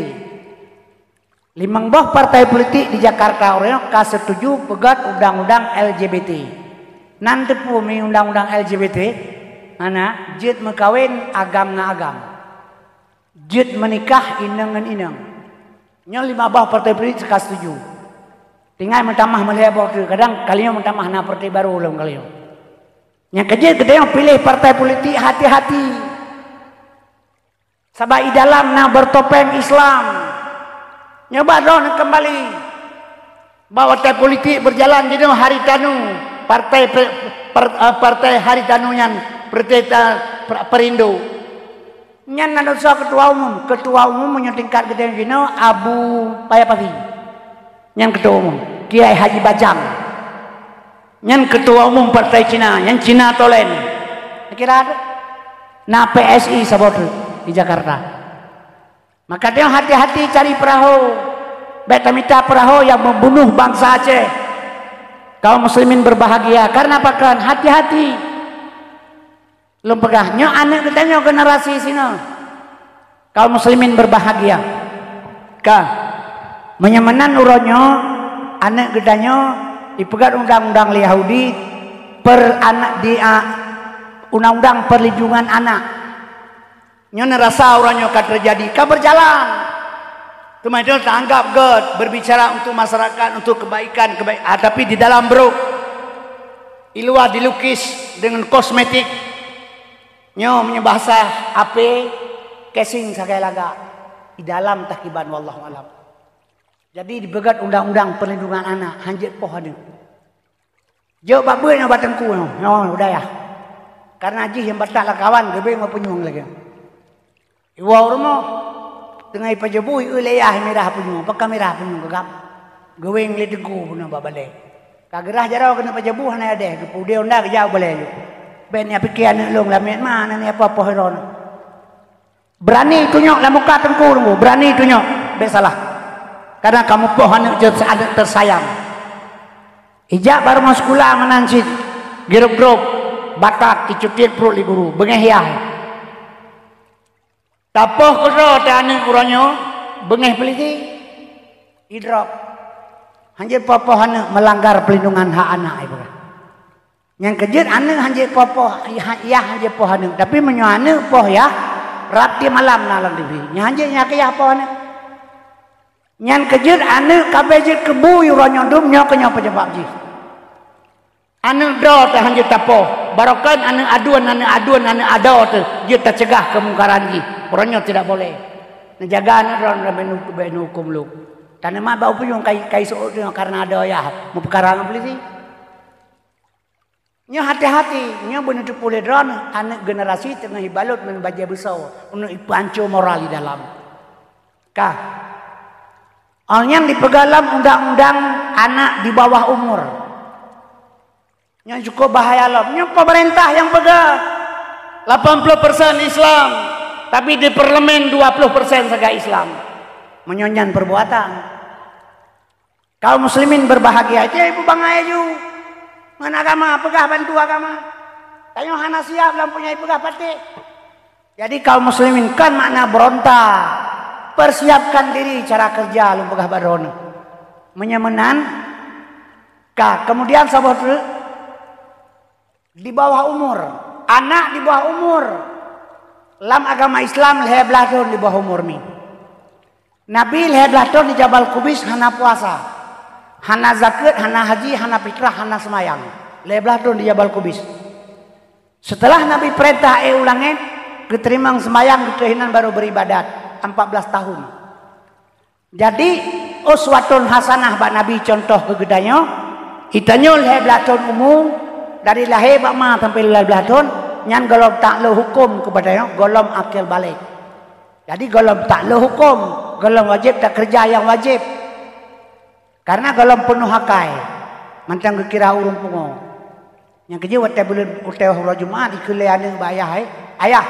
Limong boh partai politik di Jakarta uroe nyoe ka setuju peugét undang-undang L G B T. Nan teupeu mi undang-undang L G B T? Hana, jeuet meukawen agam ngon agam. Jeuet meunikah inong ngon inong. Nyoe limong boh partai politik ka setuju. Tinggai meutamah meulhèe boh teuk, kadang kali nyoe meutamah na partai barô lom kali nyoe. Nyang keujeuet geutanyoe piléh partai politik hati-hati. Sabab i dalam na bertopeng Islam. Nyoe bah droeneuh keumbali. Bak watée politik beujalan jinoe hari tanu, partai pe-, per-, eh, partai hari tanu nyan partai ta-, per-, Perindo. Nyan na soe ketua umum, ketua umum meunyoe tingkat geutanyoe jinoe Abu Paya Pasi. Nyan ketua umum, Kiai Haji Bajang. Nyan ketua umum partai Cina, nyan Cina Tolen. Kira ada? Na P S I saboh teuk di Jakarta. Maka tanyoe hati-hati cari peurahô. Bék tamita peurahô nyang membunuh bansa Aceh. Kaum muslimin berbahagia. Karena pakon? Hati-hati. Lôn peugah, nyoe aneuëk geutanyoe generasi sinoe. Kaum muslimin berbahagia. Ka. Meunyoe meunan uroe nyoe, aneuëk geutanyoe ipeugét undang-undang lé Yahudi per anak di, a, undang-undang perlindungan anak. Nyoe neurasa uroe nyoe ka teujadi, ka berjalan. Teuma itu taanggap gét berbicara untuk masyarakat, untuk kebaikan, kebaik-, ah, tapi di dalam brok, di luar dilukis dengan kosmetik. Nyoe meunyoe bahasa A P, casing sagai lagak. Di dalam takiban, wallahu alam. Jadi dipeugét undang-undang perlindungan anak, hanjeuet poh aneuëk. Jok bak beuet nyoe bak teungku nyoe, nyoe u dayah. Karena jih nyang batak lam kawan geubeng meupunyueng lagée. Iwoe u rumoh, teungoh ipajoh bu, ieu lé yah mirah punyueng, pakon mirah punyueng geugam. Geuweng lé teungku bunoe bak balée. Ka geurah jaroe keuneuk pajoh bu hana adeh, geupeudeh honda geujak u balée nyoe. Bék ni pike aneuëk lôn lamiet ma, na ni apa-apa hiron. Berani tunyok lam muka teungku, teungku. Berani tunyok. Bék salah. Karena kamoe poh aneuëk jeuet aneuëk teusayang. Ijak barô meuseukula meunan cit. Girop-girop. Batat, icutit pruet lé guru. Beungéh yah. Tapoh keudroe teuh aneuëk uroe nyoe. Beungéh peulisi. Idrop. Hanjeuet poh-poh aneuëk melanggar pelindungan hak anak, ibarat. Nyang keujeuet aneuëk hanjeuet poh-poh, yah, yah hanjeuet poh aneuëk. Tapi meunyoe aneuëk poh yah, rab di malam na lam T V. Nyan hanjeuet nyang keu yah poh aneuëk. Nyan keujeuet aneuëk ka bék jeuet keu bu uroe nyoe dum, nyoe keuh nyoe peunyeubab jih. Aneuëk droe teuh hanjeuet tapoh. Barokon aneuëk aduen, aneuëk aduen, aneuëk adoe teuh jeuet taceugah keumungkaran jih. Uroe nyoe tidak boleh. Neujaga aneuëk droe, droe beu nu-, beu neuhuköm lom. Taneuma bak upeue nyang kai, kai seuôt nyoe karena adoe yah meupeukara ngon peulisi. Nyoe hati-hati, nyoe beuneuteupeu lé droeneuh, aneuëk generasi teungoh ibalot ngon bajée beusoe, uneuk ipeuhanco moral di dalam. Ka. Awak nyan dipeugah lam undang-undang anak di bawah umur. Nyoe cukup bahaya lom. Nyoe pemerintah nyang peugah lapan puluh persen Islam, tapi di parlemen dua puluh persen sagai Islam. Meunyoe nyan perbuatan. Kaum muslimin berbahagia, jai bubang ayaju ngon agama, peugah bantu agama. Tanyoe hana siap lam punya peugah patéh. Jadi kaum muslimin, kon makna berontak. Persiapkan diri cara kerja lôn peugah bak droeneuh. Meunyoe meunan, ka, kemudian saboh teuk, di bawah umur. Anak di bawah umur. Lam agama Islam lhée blaih thon di bawah umur mi. Nabi lhée blaih thon di Jabal Kubis hana puasa, hana zakeuet, hana haji, hana fitrah, hana seumayang. Lhée blaih thon di Jabal Kubis. Setelah Nabi peurintah éh u langét, geuteurimong seumayang, geuteurimong baru beuribadat empat belas tahun. Jadi, uswatun hasanah bak Nabi, contoh keu geutanyoe, geutanyoe lhée blaih thon umu, dari lahé bak ma sampai lhée blaih thon, nyan gohlom taklok huköm keu geutanyoe, gohlom akil balek. Jadi gohlom taklok huköm, gohlom wajéb takeureuja nyang wajéb. Kareuna gohlom peunoh akai, mantong geukira ureuëng pungo. Nyang keujeuet watée buleuen, watée uroe Jumat, ikheun lé aneuëk bak ayah, "Hai, ayah,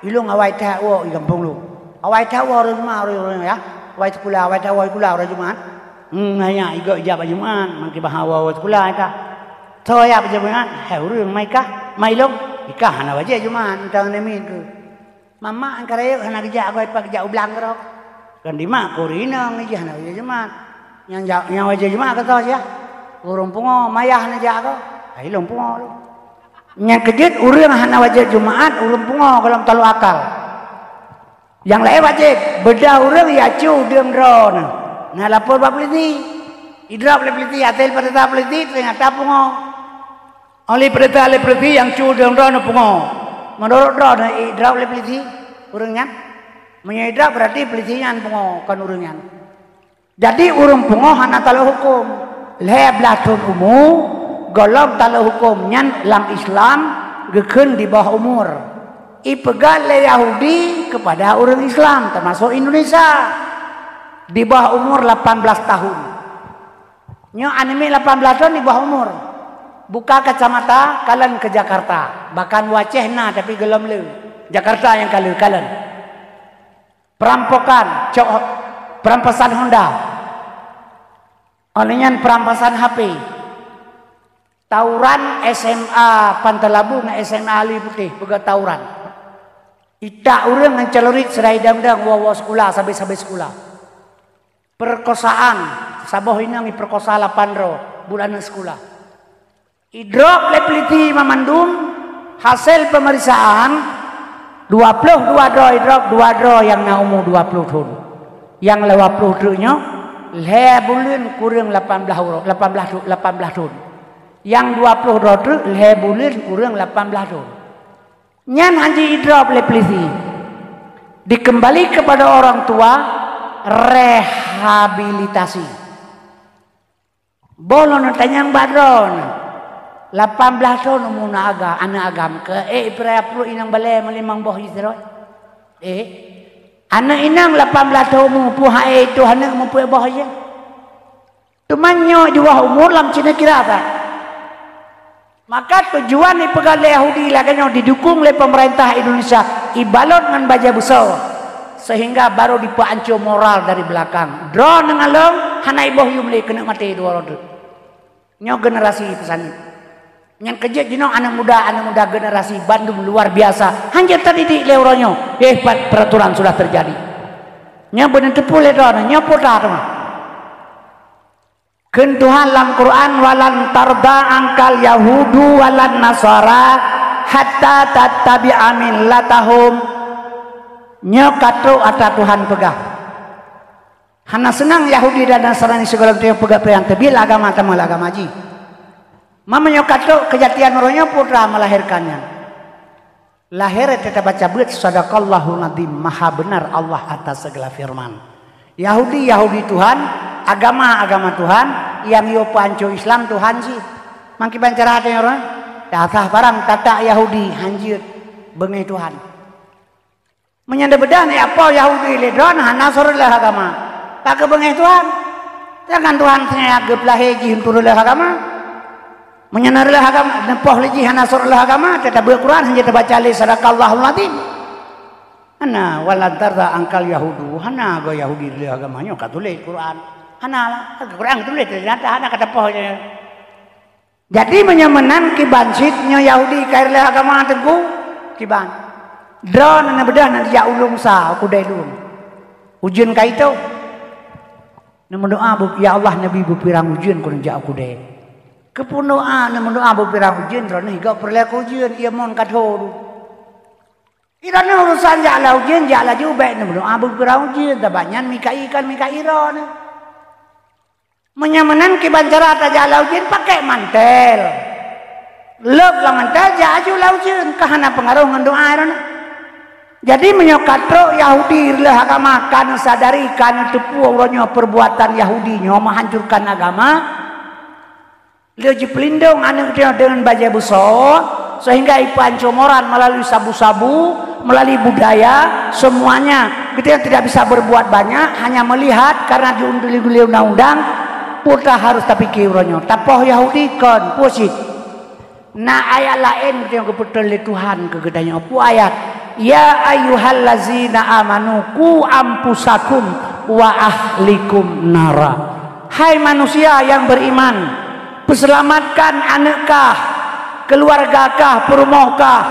ilôn awai that woe i gampông lôn. Awai that woe uroe Jumat, uroe, uroe, ya. Awai sikula, awai that woe sikula uroe Jumat." Hmm, nyan, igoe ijak bak Jumat, mangke bah woe sikula ka. Soe ya bak Jumat? Hai ureuëng mai kah? Mai lôn. Ikah hana wajéb Jumat, mantong namiet keu. Mamak nyang ka rayeuk hana geujak, goi pat geujak u blang keudroe. Kon dimak keu ureuëng inong jih hana wajéb Jumat. Nyang ja-, nyang wajéb Jumat ka soe sia? Ureuëng pungo, mayah hana jak keu. Hai lôn pungo lôn. Nyang keujeuet ureuëng hana wajéb Jumat, ureuëng pungo gohlom taklok akal. Nyang laén wajéb, beudoh ureuëng ya cu deuem droeneuh. Na lapor bak peulisi. Idrop lé peulisi, até peurintah peulisi, teunyata pungo. Oleh peurintah lé polisi nyang cu dong droe neupungo. Meunurot droe neu idrop lé polisi ureuëng nyan? Meunyoe idrop, berarti polisi nyan pungo, kon ureuëng nyan. Jadi ureuëng pungo hana taleuek huköm. Lhée blaih thon umu, gohlom taleuek huköm nyan lam Islam geukheun di bawah umur. Ipeugah lé Yahudi keupada ureuëng Islam, teumasok Indonesia, di bawah umur lapan belas tahun. Nyoe aneuk miet lapan belas thon di bawah umur. Buka kacamata, kalon ke Jakarta. Bahkan u Aceh na, tapi gohlom le. Jakarta nyang ka le, kalon. Perampokan, cok, perampasan Honda. Oleh nyan perampasan H P. Tawuran S M A Pantai Labu ngon S M A Alue Putih, peugah tawuran. Itak ureuëng ngon celurit seudai dang-dang, woe-woe sikula, sabe-sabe sikula. Perkosaan, saboh inong iperkosa lapan droe buet aneuk sikula. Idrop lé polisi mamandum, hasil pemeriksaan, dua ploh dua droe idrop, dua droe nyang na umu dua ploh thon. Nyang lawa ploh treuk nyoe, lhée buleuen kureueng lapan blaih uroe, lapan blaih thu-, lapan blaih thon. Nyang dua ploh droe treuk, lhée buleuen kureueng lapan blaih thon. Nyan hana idrop lé polisi. Dikembali kepada orang tua, rehabilitasi. Boh lôn tanyong bak droeneuh, lapan blaih thon umu na aga, aneuk agam, keu ék ipeuraya pruet inong balée meulimong boh jih sidroe? Eh, aneuk inong lapan blaih thon umu, peue han ék tuh aneuk meupeuet boh jih? Teuma nyoe jubah umur lam cina kira that. Maka tujuan ipeugah lé Yahudi lagée nyoe didukung lé pemerintah Indonesia, ibalot ngon bajée beusoe, sehingga baru dipeuanco moral dari belakang. Droeneuh ngon lôn hana iboh yum lé keuneuk maté dua droe. Nyoe generasi peusaneut. Nyang keujeuet jinoe aneuk muda, aneuk muda generasi bandum luar biasa. Hana tadidik lé uroe nyoe. Eh, pa-, peraturan sudah terjadi. Nyoe beuneuteupeu lé droeneuh, nyoe peue teuma. Kheun Tuhan lam Quran, "Walan tarda angkal yahudu walan nasara hatta tattabi'a millatahum." Nyoe ka trok atra Tuhan peugah. Hana seunang Yahudi dan Nasrani sigohlom teungoh peugah peue nyang teubiet lé agama, tamong lé agama jih. Meunyoe ka trok keujadian uroe nyoe, peue teuma melahirkan nyan. Lahé teutabaca beuet, "Sadaqallahul Adzim", maha beunar Allah atas segala firman. Yahudi, Yahudi Tuhan, agama, agama Tuhan, nyang yue peuanco Islam Tuhan cit. Mangkiban cara teunyoro, dasah barang tatak Yahudi, hanjeuet beungéh Tuhan. Meunyoe beudôh nyan apo Yahudi lé droe hana seureuleuh agama, ka geubeungéh Tuhan. Sedangkan Tuhan seungaja geupeulahé jih untuk reuleuh agama. Meunyoe na reuleuh agama, neupoh lé jih hana seureuleuh agama, teutabeuet Quran hana tabaca lé, "Sadaqallahul Adzim." Hana, "Walan tarda angkal yahudu", hana goe Yahudi reuleuh agama nyoe ka tuléh Quran. Hana lah, Quran ka tuléh, teunyata hana ka tapoh. Jadi meunyoe meunan kiban cit nyoe Yahudi ka reuleuh agama teungku, kiban. Droe na beudôh na jijak u Lôn sa, u keudè Lôn. Ujeuen ka itôh. Neumeudoa, "Ya Allah, neubi beupirang ujeuen keuneuk jak u keudè." Keupeue doa neumeudoa beupirang ujeuen, droeneuh gob peureulée keu ujeuen, ie mon ka tho. Droeneuh urusan jak lam ujeuen, jak laju, bék neumeudoa beupirang ujeuen, sabab nyan Mikail kon Mikail droeneuh. Meunyoe meunan kiban cara tajak lam ujeuen, pakai mantel. Leueb lam mantel, jak aju lam ujeuen, ka hana peungaroh ngon doa droeneuh. Jadi meunyoe ka trok Yahudi reuleuh agama, ka neusadari, ka neuteupeue uroe nyoe perbuatan Yahudi nyoe menghancurkan agama, lé jipeulindong aneuk droe deungon bajée beusoe, sehingga ipeuanco moral melalui sabu-sabu, melalui budaya, semuanya. Geutanyoe tidak bisa berbuat banyak, hanya melihat karena diunduli oleh undang-undang, peue harus tapike uroe nyoe. Tapoh Yahudi kon, peue cit. Na ayat laén nyang geupeutron lé Tuhan keu geutanyoe. Peue ayat? "Ya ayyuhallazina amanu qu anfusakum wa ahlikum nara." Hai manusia yang beriman, peuseulamatkan aneuk kah, keuluwarga kah, peurumoh kah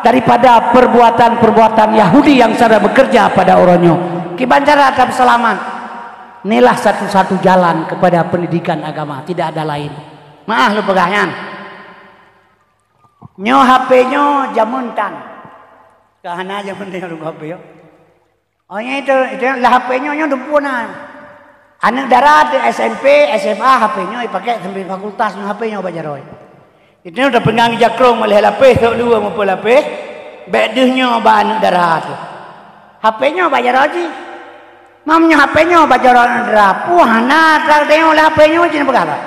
daripada perbuatan-perbuatan Yahudi yang sedang bekerja pada uroe nyoe. Kiban cara tapeuseulamat? Inilah satu-satu jalan kepada pendidikan agama, tidak ada lain. Meu'ah lôn peugah nyan. Nyoe H P nyoe jameun tan. Ka hana jameun nyoe rhueng H P nyoe. Oh, nyoe itu, itu lah H P nyoe, nyoe dumpeue na. Aneuk dara di S M P, S M A H P nyoe ipakai sampai fakultas nyoe H P nyoe bak jaroe. Itu tapeungang jakrong lhèe lapéh, sôk dua meupeu lapéh, bèk deuh nyoe bak aneuk dara teuh. H P nyoe bak jaroe jih. Meunyoe H P nyoe bak jaroe aneuk dara, peue hana atra teuh nyoe lé H P nyoe cit peugah that.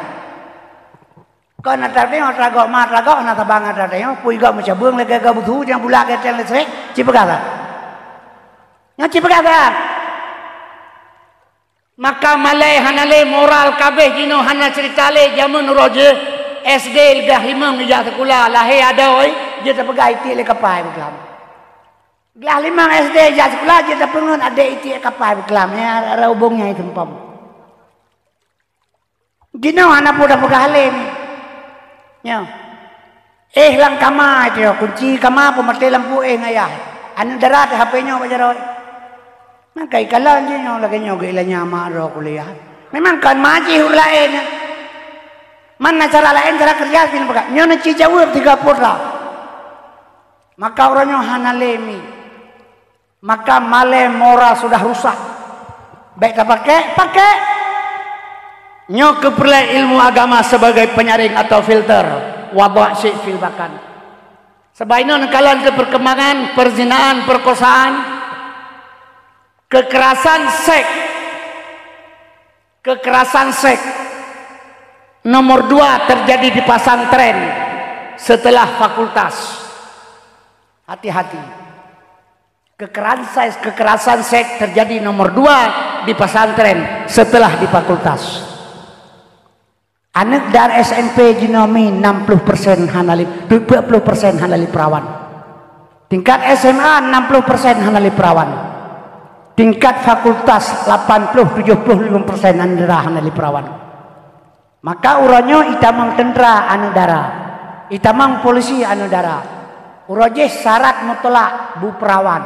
Kon atra teuh nyoe, atra gob ma, atra gob hana saban atra teuh nyoe, peue gob meucabeueng lagèe gob beusu nyang bulak geuténg listrik, cit peugah that. Nyoe cit peugah that. Maka malèe hana lé, moral kabéh jinoe hana ceurita lé. Jameun uroe jih S D glah limong ijak sikula, lahé adoe jeuet tapeugah itiek lé kapai beuklam. Glah limong S D ijak sikula jeuet tapeungeut adék itiek kapai beuklam, ya, rara ubông nyang seumpom. Jinoe hana peue tapeugah lé nyoe. Éh lam kama itu, kunci kama peumaté lampu éh ngon ayah. Aneuk dara teuh H P nyoe bak jaroe. Maka ikalon jih nyoe lagèe nyoe geuilanya mak droe kuliah. Memang kon ma jih ureueng laén. Man na cara laén, cara keureuja jih peugah. Nyoe neuci jaweueb tiga putra. Maka uroe nyoe hana lé mi. Maka malèe moral sudah rusak. Bèk tapakék, pakék. Nyoe keuh peureulèe ilmu agama sebagai penyaring atau filter. Wadha' syai' fil bakan. Sabab inoe neukalon keu perkembangan, perzinaan, perkosaan, kekerasan seks. Kekerasan seks nomor dua terjadi di pesantren setelah fakultas. Hati-hati. Kekerasan seks, kekerasan seks terjadi nomor dua di pesantren setelah di fakultas. Aneuk dara S M P jinoe mi enam puluh persen hana lé, tujuh puluh persen hana lé perawan. Tingkat S M A enam puluh persen hana lé perawan. Tingkat fakultas lapan puluh tujuh puluh lima persen aneuk dara hana lé perawan. Maka uroe nyoe itamong teuntra aneuk dara, itamong polisi aneuk dara. Uroe jih syarat mutlak beuperawan.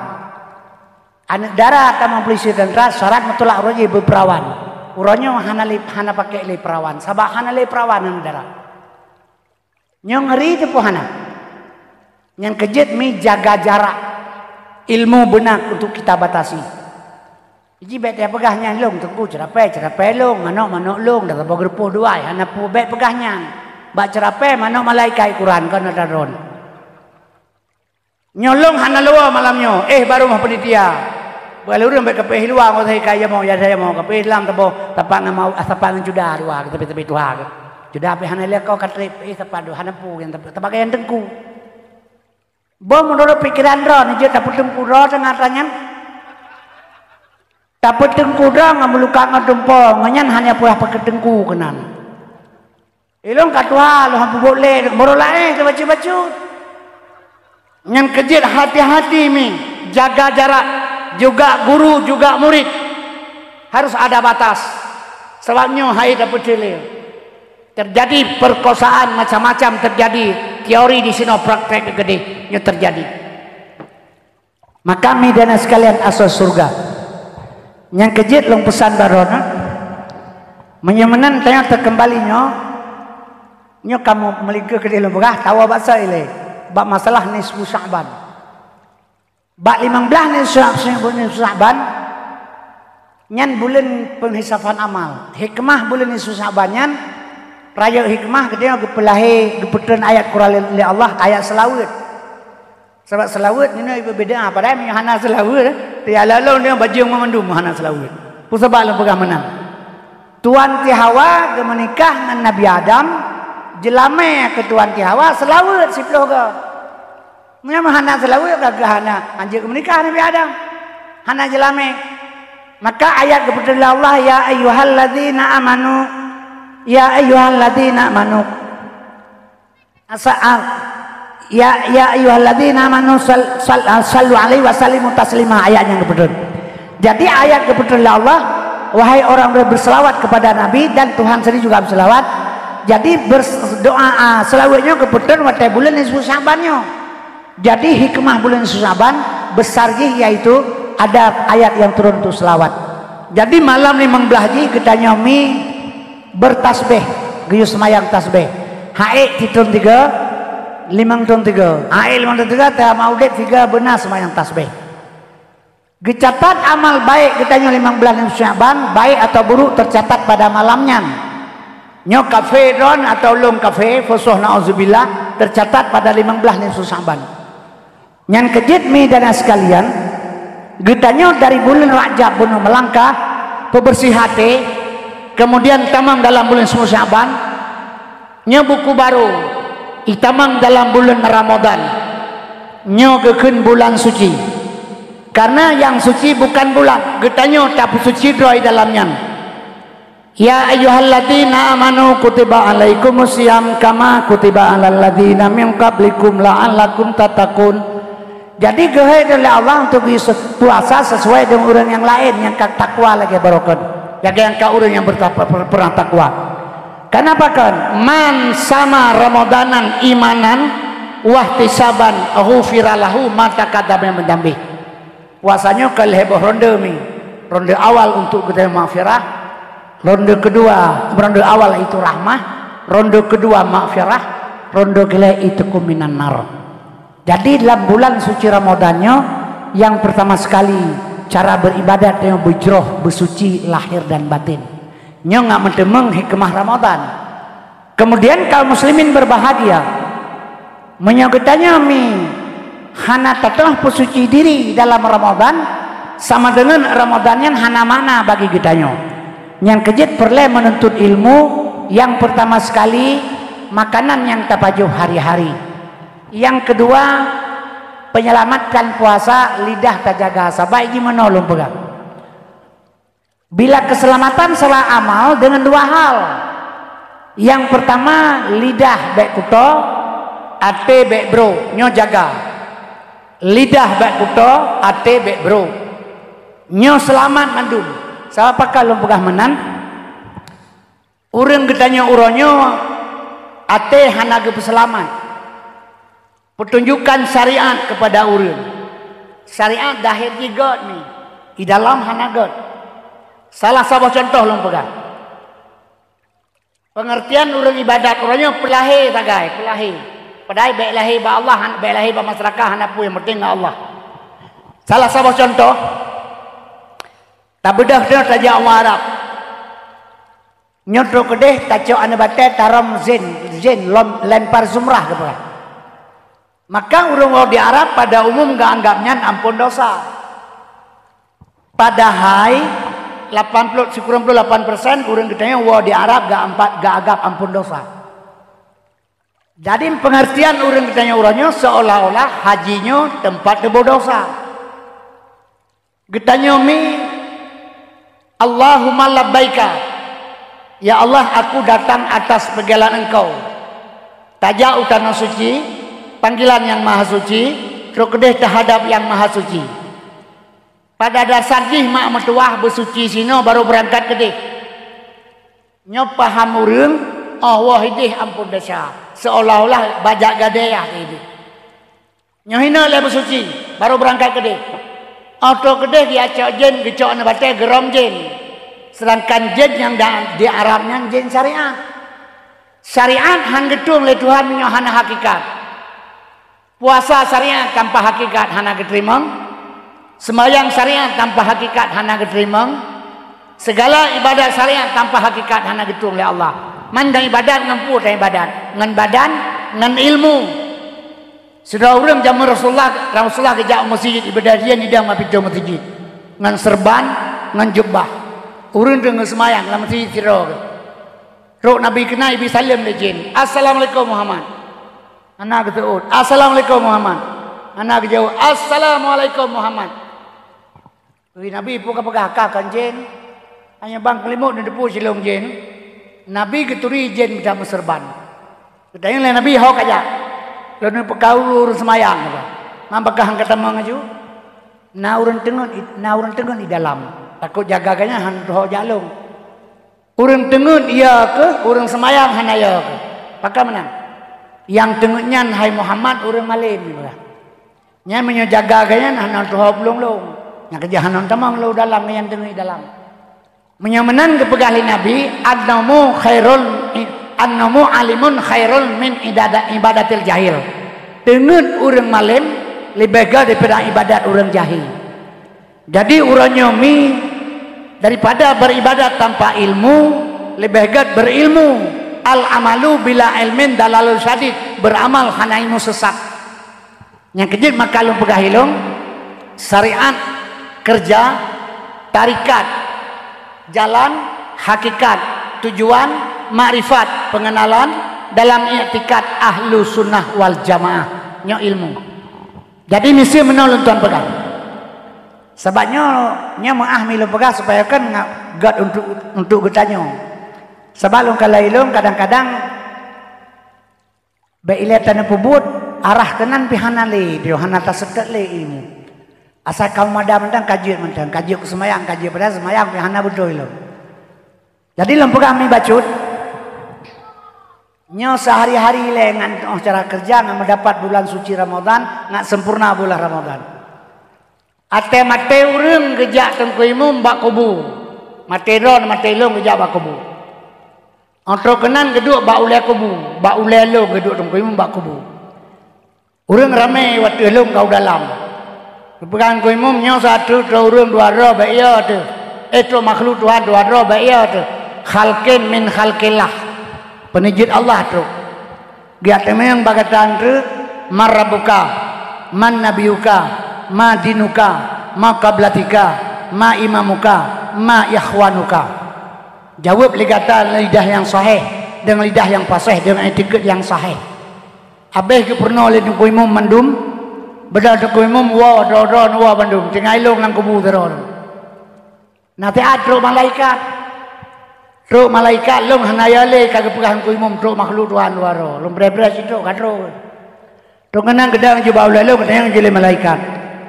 Aneuk dara tamong polisi teuntra syarat mutlak uroe jih beuperawan. Uroe nyoe hana lé, hana pakék lé perawan, sabab hana lé perawan aneuk dara. Nyoe ngeuri teupeu hana. Nyang keujeuet mi jaga jarak. Ilmu beuna untuk kita batasi. Ji bèk tapeugah nyan lôn teungku ceurapée, ceurapée lôn, manok, manok lôn, dan saboh geurupoh duai, hana peue bèk peugah nyan. Bak ceurapée manok malaikat Quran kon atra droen. Nyoe lôn hana luwa malam nyoe, éh barô meuh panitia. Beualeuh ureueng bèk kapéh luwa ngon sai kai jamoe, ya jamoe kapéh lam taboh, tapak ngon mau, tapak ngon cuda dua, tapi tapi tuha. Cuda pih hana lé ko katrép, éh tapak dua hana pu yang tapak yang teungku. Boh meunurot pikiran droe neujeuet tapeuteungku droe teungoh tanyan. Tapeuteungku droe ngon meuluka ngon tumpo, ngon nyan hana peue pakai teungku keunan. Ilôn ka tuha lôn han peubuet lé, meurolaéh teubacut-bacut. Nyan keujeuet hati-hati mi, jaga jarak, juga guru, juga murid. Harus ada batas. Sabab nyoe hai dapeuet lé. Terjadi perkosaan macam-macam terjadi, teori di sinoe praktek keudeh nyoe terjadi. Maka mi dan sekalian asoe syurga. Nyang keujeuet lôn peusan baroe na, meunyoe meunan tanyoe teukeumbali nyoe, nyoe kamoe meulingkeu keudeh lôn peugah tawa bak soe ilée bak masalah nisfu Sya'ban. Bak limong blaih nisfu Sya'ban, nyan buleuen peunghisaban amal. Hikmah buleuen nisfu Sya'ban nyan, rayeuk hikmah geutanyoe geupeulahé, geupeutreun ayat Quran lé Allah, ayat seulaweuet. Sabab seulaweuet nyoe ibeubeda, padahai meunyoe hana seulaweuet, teuya lôn nyoe bajeueng mandum hana seulaweuet. Peue sabab lôn peugah meunan? Tuan Ti Hawa geumeunikah ngon Nabi Adam, jeulamé keu Tuan Ti Hawa seulaweuet siplôh goe. Meunyoe hana seulaweuet, ka geuh hana hanjeuet geumeunikah Nabi Adam. Hana jeulamé. Maka ayat geupeutreun lé Allah, "Ya ayyuhalladzina amanu, ya ayyuhalladzina amanu." Asa, ah, ya, ya ayyuhalladzina amanu sal-, sal-, ah, sallu alaihi wa sallimu taslima, ayat nyang geupeutreun. Jadi ayat geupeutreun lé Allah, wahai orang yang berselawat kepada Nabi dan Tuhan sendiri juga berselawat. Jadi bers-, doa, ah, seulaweuet nyoe geupeutreun watée buleuen nisfu Sya'ban nyoe. Jadi hikmah buleuen nisfu Sya'ban besar jih yaitu ada ayat yang turun untuk selawat. Jadi malam limong blaih jih geutanyoe mi bertasbih, geuyue seumayang tasbih. Haék sitrön tiga, limong trön tiga. Haék limong trön tiga, teuma udeb tiga beuna seumayang tasbih. Geucatat amal baék geutanyoe limong blaih nisfu Sya'ban, baék atau buruk tercatat pada malam nyan. Nyoe kafé droen atau lôn kafé, fusuh na'udzubillah, tercatat pada limong blaih nisfu Sya'ban. Nyan keuh jeuet mi dan sekalian, geutanyoe dari buleuen Rajab bunoe meulangkah, peubeursieh até, kemudian tamong dalam buleuen Sya'ban, nyoe buku barô, itamong dalam buleuen Ramadhan. Nyoe geukheun bulan suci. Karena nyang suci bukan bulan, geutanyoe tapeusuci droe dalam nyan. Ya ayyuhalladzina amanu kutiba alaikumus siyam kama kutiba alal ladzina min qablikum la'allakum tattaqun. Jadi geuhai lé Allah untuk puasa sesuai dengan ureuëng nyang laén nyang ka takwa lagée barokon. Lagée nyang ka ureuëng nyang berta- per- pernah takwa. Kenapa kan? Man sama Ramadanan imanan wahtisaban ghufira lahu ma taqaddama min dzambih. Puasa nyoe ka lhée boh ronde mi. Ronde awal untuk geutanyoe maghfirah, ronde kedua, ronde awal itu rahmah, ronde kedua maghfirah, ronde keulhée itu kuminan nar. Jadi dalam bulan suci Ramadan nyoe, yang pertama sekali cara beribadat nyoe beujroh, beusuci lahir dan batin. Nyoe ngat meuteumeung hikmah Ramadan. Kemudian kaum muslimin berbahagia. Meunyoe geutanyoe mi hana tateungoh peusuci diri dalam Ramadan, sama deungon Ramadan nyan hana makna bagi geutanyoe. Nyan keuh jeuet peureulée meununtut ilmu, yang pertama sekali makanan nyang tapajoh hari-hari. Yang kedua, penyelamatkan puasa, lidah tajaga. Sabai jimeunoe lôn peugah. Bila keselamatan salah amal dengan dua hal. Yang pertama, lidah bék kuto, até bék brok, nyoe jaga. Lidah bék kuto, até bék brok. Nyoe seulamat mandum. Sabab pakon lôn peugah meunan? Ureuëng geutanyoe uroe nyoe até hana geupeuseulamat. Peutunjukan syariat keupada ureuëng. Syariat dahé jih gét ni, di dalam hana gét. Salah saboh contoh lôn peugah. Pengertian ureuëng ibadat uroe nyoe peulahé sagai, peulahé. Padahai bék lahé bak Allah, han- bék lahé bak masyarakat, hana peue, yang penting ngon Allah. Salah saboh contoh, tabeudôh droe tajak u Arab. Nyoe trok keudeh tacok aneuëk batée tarôm jén, jén lom lempar jumrah geupeugah. Maka ureuëng woe di Arab pada umum geuanggab nyan amphon dosa. Padahai lapan puluh, sikureueng ploh lapan persen ureuëng geutanyoe woe di Arab geuampat geuanggab amphon dosa. Jadi pengertian ureuëng geutanyoe uroe nyoe seolah-olah haji nyoe teumpat teuboh dosa. Geutanyoe mi, Allahumma labbaika. Ya Allah, aku datang atas panggilan Engkau. Tajak u tanoh suci, panggilan Nyang Maha Suci, trok keudeh teuhadab Nyang Maha Suci. Pada dasar jih mak meutuwah beusuci sinoe baru beurangkat keudeh. Nyoe paham ureuëng, oh woe ideh amphon desya, seolah-olah bajak gadée yah ideh. Nyoe hinoe lé beusuci, baru beurangkat keudeh. Oh trok keudeh geucok jén, geucok aneuëk batée geurôm jén. Sedangkan jén nyang da- di Arab nyan jén syariat. Syariat han geutueng lé Tuhan meunyoe hana hakikat. Puasa syariat tanpa hakikat hana geuteurimong. Seumayang syariat tanpa hakikat hana geuteurimong. Segala ibadat syariat tanpa hakikat hana geutueng lé Allah. Mandum ibadat ngon peue taibadat, ngon badan, ngon ilmu. Sidroe ureuëng jameun Rasulullah, Rasulullah geujak u meuseujid ibadat, jih nidang bak pintoe meuseujid ngon seureuban, ngon jubah. Ureuëng teungoh seumayang lam meuseujid sidroe. Trok Nabi keunan ibi saleuem lé jén, "Assalamualaikum Muhammad." Hana geuseuôt, "Assalamualaikum Muhammad." Hana geujaweueb, "Assalamualaikum Muhammad." Ui Nabi peugah-peugah ka kon jén. Hanya bang keulimok neuteupeue silong jén. Nabi geuturi jén mita meuseureuban. Geutanyong lé Nabi, "Ho kajak?" "Lôn peukaru ureuëng seumayang," kata. "Man bakah han katamong aju?" "Na ureuëng teungeut, na ureuëng teungeut di dalam. Takot jaga geuhnyan han teuho jak lôn." Ureuëng teungeut iya keuh, ureuëng seumayang hana iya keuh. Pakon meunan? Nyang teungeut nyan hai Muhammad ureuëng malém, ibarat. Nyan meunyoe jaga geuhnyan hana teuho pulang lôn. Nyang keujah hana tamong lôn dalam nyang teungeut dalam. Meunyoe meunan geupeugah lé Nabi, "An-naumu khairul, an-naumu alimun khairul min idada-, ibadatil jahil." Teungeut ureuëng malém leubeh gét daripada ibadat ureuëng jahil. Jadi uroe nyoe mi daripada beribadat tanpa ilmu, leubeh gét berilmu. Al-amalu bila ilmin dalalun syadid, beramal hana ilmu sesat. Nyang keujeuet maka lôn peugah ilôn, syariat, keureuja, tarekat, jalan, hakikat, tujuan, makrifat, pengenalan, dalam iktikad ahlu sunnah wal jamaah. Nyoe ilmu. Jadi miseue meunoe lôn tuan peugah. Sabab nyoe, nyoe meuáh mi lôn peugah supaya kan nga-, gét untuk, untuk geutanyoe. Sabab lôn kalon ilôn kadang-kadang bék ilée taneupeubuet, arah keunan pih hana lé, pih hana taseutôt lé ilmu. Asai ka meumada mantong ka jeuet mantong, ka jeuet keu seumayang, ka jeuet padahai seumayang pih hana beutôi lom. Jadi lôn peugah mi bacut, nyoe seuhari-hari lé ngon tu'oh cara keureuja ngon meudapat bulan suci Ramadhan, ngon sempurna bulan Ramadhan. Até maté ureuëng geujak Teungku Imum bak kubu. Maté droe, maté lôn geujak bak kubu. Óh trok keunan geuduek bak ulée kubu, bak ulée lôn geuduek Teungku Imum bak kubu. Ureuëng ramé watée lôn ka u dalam. Geupeugah Teungku Imum, "Nyoe sateuk trok ureuëng dua droe bék yo teuh. Eh, trok makhluk Tuhan dua droe bék yo teuh. Khalqin min khalqillah." Peuneujeuet Allah trok. Geujak teumeung bak gata treuk, "Man rabbuka, man nabiyuka, ma dinuka, ma qiblatika, ma imamuka, ma ikhwanuka." Jaweueb lé gata ngon lidah nyang sahéh, deungon lidah nyang paséh, deungon iktikeuet nyang sahéh. Abéh geupeurunoe lé Teungku Imum mandum, beudôh Teungku Imum woe droe-droe neuwoe bandum, tinggai lôn lam kubu sidroe. Na siat trok malaikat. Trok malaikat, lôn hana yo lé ka geupeugah Teungku Imum trok makhluk Tuhan dua droe. Lôn bre-bre sitrok ka trok. Trok keunan geudong jubah ulée lôn, geudong jilé malaikat.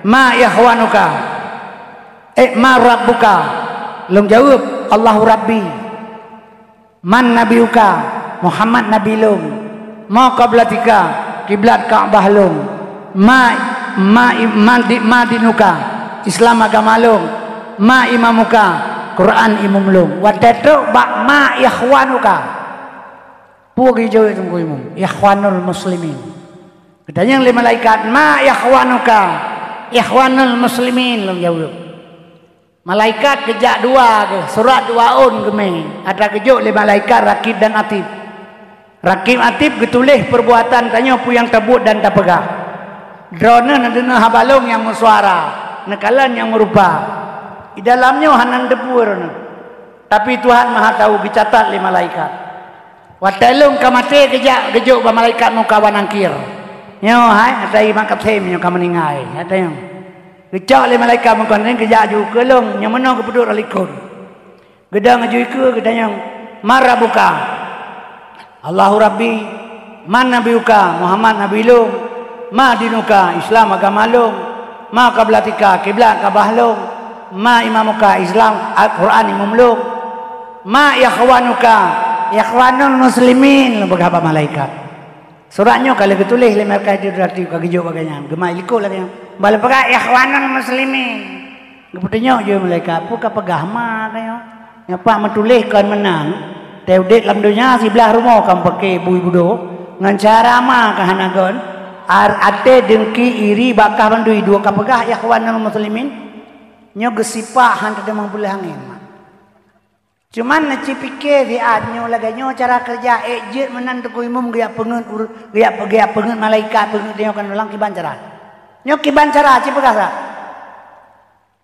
"Ma ikhwanuka? Eh, ma rabbuka?" Lôn jaweueb, "Allahu Rabbi." "Man nabiyuka?" "Muhammad nabi lôn." "Ma qiblatika?" "Kiblat Ka'bah lôn." "Ma, ma, ma, di, ma dinuka?" "Islam agama lôn." "Ma imamuka?" "Quran imum lôn." Watée trok bak "Ma ikhwanuka?" Peue geujaweueb Teungku Imum? "Ikhwanul muslimin." Geutanyong lé malaikat, "Ma ikhwanuka?" "Ikhwanul muslimin," lôn jaweueb. Malaikat geujak dua geuh, surat dua ôn geumé, atra geujok lé malaikat Rakib dan Atid. Rakib Atid geutuléh peurbuatan tanyoe peue nyang tabuet dan tapeugah. Droeneuh neudeungoe haba lôn nyang meusuara, neukalon nyang meurupa. Di dalam nyoe hana neuteupeue droeneuh. Tapi Tuhan Maha Tahu geucatat lé malaikat. Watée lôn ka maté geujak geujok bak malaikat muka wa nakir. Nyoe hai, atra ié mak katem nyoe ka meuninggai, atra nyoe. Geucok lé malaikat muka wa nakir geujak ju keu lôn, nyoe meunoe geupeuduek lam likot. Geudong aju ikeue geutanyong, "Man rabbuka?" "Allahu Rabbi." "Man nabiyuka?" "Muhammad nabi lôn." "Ma dinuka?" "Islam agama lôn." "Ma qiblatika?" "Kiblat Ka'bah lôn." "Ma imamuka?" "Islam, Al-Quran imum lôn." "Ma ikhwanuka?" "Ikhwanul muslimin," lôn peugah bak malaikat. Surat nyoe ka lheueh geutuléh lé malaikat Jibril ka geujok bak gobnyan, geumai likot lagée nyan. Ban lôn peugah, "Ikhwanul muslimin." Geupeutunyok ju malaikat, "Peue ka peugah ma keunoe? Nyoe pat meutuléh kon meunan, teuh udeb lam donya siblaih rumoh ka meupaké bui budôh, ngon cara ma ka hana kon, ar-, até deungki iri bakah bandui dua ka peugah, 'Ikhwanul muslimin'?" Nyoe geusipak han teudeungoe peuleueh angén, mak. Cuman neuci pike siat nyoe lagée nyoe cara keureuja, ék jeuet meunan Teungku Imum geujak peungeut ur-, geujak, geujak peungeut malaikat, peungeut tanyoe kon lam kiban cara. Nyoe kiban cara, ci peugah sa.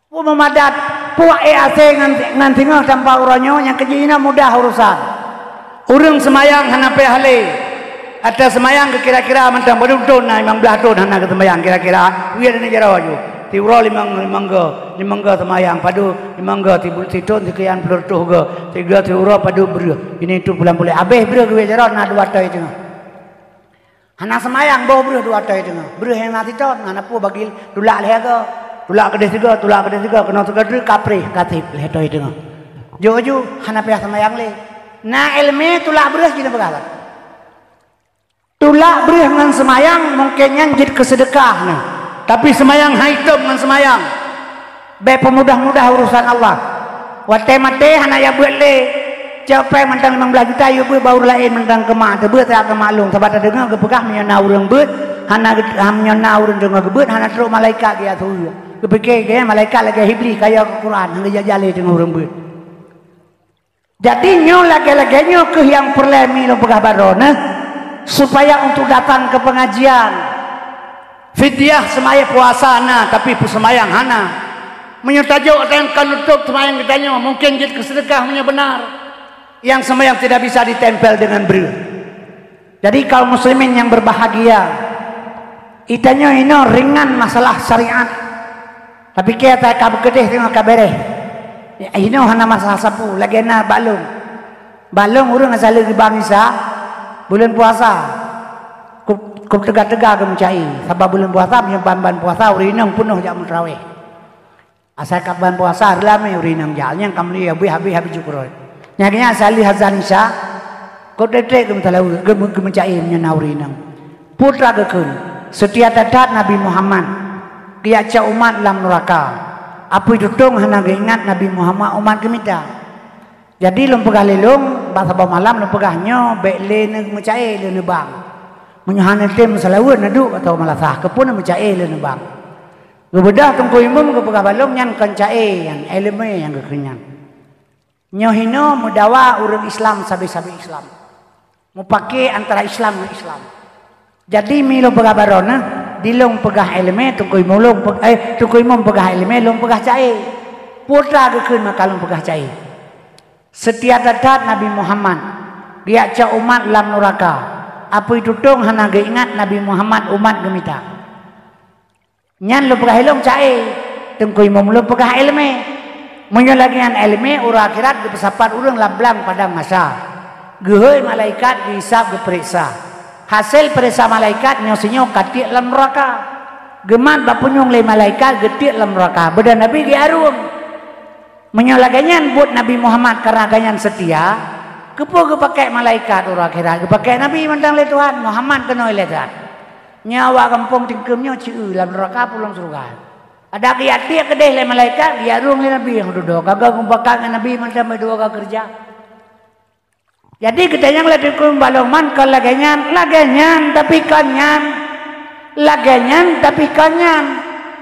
Peue meumadat, puak ék asée ngon, ngon singoh tampa uroe nyoe nyang keujih inoe mudah urosan. Ureuëng seumayang hana payah lé. Atra seumayang keu kira-kira mantong padum thon na, limong blaih thon hana geuseumayang kira-kira. Wie dan jaroe ju. Siuroe limong, limong go, limong go seumayang, padum limong go, sibu-, sithon sikian ploh reutôh go. Sigo siuroe padum breueh. Ini tu pulan-pulan. Abéh breueh geuwie jaroe na dua atoi teungoh. Hana seumayang boh breueh dua atoi teungoh. Breueh nyang na sithon, hana peue bagi tulak lhée go. Tulak keudeh sigo, tulak keudeh sigo, keunoe sigo dreueh kapreh, ka seb lhée atoi teungoh. Jok ju, hana payah seumayang lé. Na iéleumé tulak breueh jinoe peugah lah. Tulak breueh ngon seumayang mungken nyan jeuet keu seudeukah nyan. Tapi seumayang hai tom ngon seumayang. Bék peumudah-mudah urosan Allah. Watée maté hana jak beuet lé. Cok péng mantong limong blaih juta yue beuet bak ureuëng laén mantong keu mak, teubeuet siat keu mak lôn, sabab tadeungoe geupeugah meunyoe na ureuëng beuet, hana geu-, meunyoe na ureuëng deungoe geubeuet hana trok malaikat geujak su. Geupike geuh malaikat lagée Iblih kayée keu Quran, hana geujak jaleh deungoe ureuëng beuet. Jadi nyoe lagée-lagée nyoe keuh nyang peureulée mi lôn peugah baroe neuh, supaya untuk datang ke pengajian. Fidyah seumayang puasa na, tapi peuseumayang hana. Meunyoe tajok dan ka nutup seumayang geutanyoe, mungkin jeuet keu seudeukah meunyoe beunar. Yang sembahyang tidak bisa ditempel dengan breueh. Jadi kaum muslimin yang berbahagia, itanyoe inoe ringan masalah syariat. Tapi keu ata ka beukeudeh teungoh ka bereh. Inoe hana masalah sapeue, lagée na bak lôn. Bak lôn ureuëng asai lheueh geuba misa, buleuen puasa. Kub, kub teuga-teuga geumeucai. Sabab buleuen puasa, meunyoe ban-ban puasa, ureuëng inong peunoh jak meutraweh. Asai ka ban puasa, ramé ureuëng inong jak. Nyang ka meuli habéh-habéh, habéh jukroe. Nyang nyan asai lheueh azan Isya, kop trek-trek geumeusalaweuet, geumeu-, geumeucai meunyoe na ureuëng inong. Peue teuma geukheun, seutia that-that Nabi Muhammad, geujak cok umat lam nuraka. Apui tutong hana geuingat Nabi Muhammad umat geumita. Jadi lôn peugah lé lôn, bak saboh malam lôn peugah nyoe, bék lé neumeucai lé neubang. Meunyoe hana tem meusalaweuet neuduek atau meulasah, keupeue neumeucai lé neubang. Geubeudôh Teungku Imum geupeugah bak lôn nyan kon cai nyan, iéleumé nyang geukheun nyan. Nyoe hinoe meudawa ureuëng Islam sabe-sabe Islam. Mupake antara Islam ngon Islam. Jadi mi lôn peugah baroe neuh, di lôn peugah iéleumé, Teungku Imum lôn pe-, eh, Teungku Imum peugah iéleumé, lôn peugah cai. Peue teuma geukheun maka lôn peugah cai. Seutia that-that Nabi Muhammad, geujak cok umat lam nuraka. Apui tutong hana geuingat Nabi Muhammad umat geumita. Nyan lôn peugah ilong cai, Teungku Imum lôn peugah iéleumé. Meunyoe lagée nyan iéleumé, uroe akhirat geupeusapat ureuëng lam blang padang mahsyar. Geuhôi malaikat geuhisab geupeuriksa. Hasé peuriksa malaikat nyoe sinyoe ka tiek lam nuraka. Geumat bak punyueng lé malaikat geutiek lam nuraka. Beudan Nabi geuarung. Meunyoe lagée nyan buet Nabi Muhammad karena geuhnyan seutia, keupeue geupakée malaikat uroe akhirat? Geupakée Nabi mantong lé Tuhan, Muhammad keunoe lé Tuhan. Nyoe awak gampông tingkeum nyoe ci-eu lam nuraka peue lam syeuruga. Adak geujak tiek keudeh lé malaikat, geujak rhung lé Nabi nyang dudoe. Ka geuh geupakat ngon Nabi mantong meudua ka keureuja. Jadi geutanyoe lé Teungku Imum bak lôn man kon lagée nyan, lagée nyan tapi kon nyan. Lagée nyan tapi kon nyan.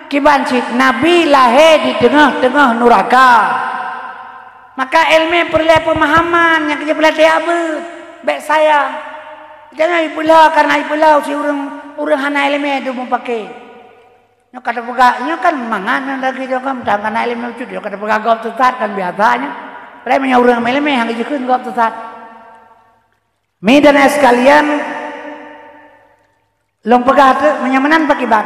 Kiban cit Nabi lahé di teungoh-teungoh nuraka. Maka iéleumé peureulée peumahaman nyang keu jeuet peulatih abeuet, bék sayang. Jangan ipeulha karena ipeulha si ureuëng, ureuëng hana iéleumé dum mupake. Nyoe ka teupeugah, nyoe kan mangat nyan lagée nyoe kan, meutan kana iéleumé bacut, nyoe ka teupeugah gob teusat kan biasa nyoe. Padahai meunyoe ureuëng iéleumé hana jikheun gob teusat. Mi dan ayah sekalian, lôn peugah teuk meunyoe meunan pakiban.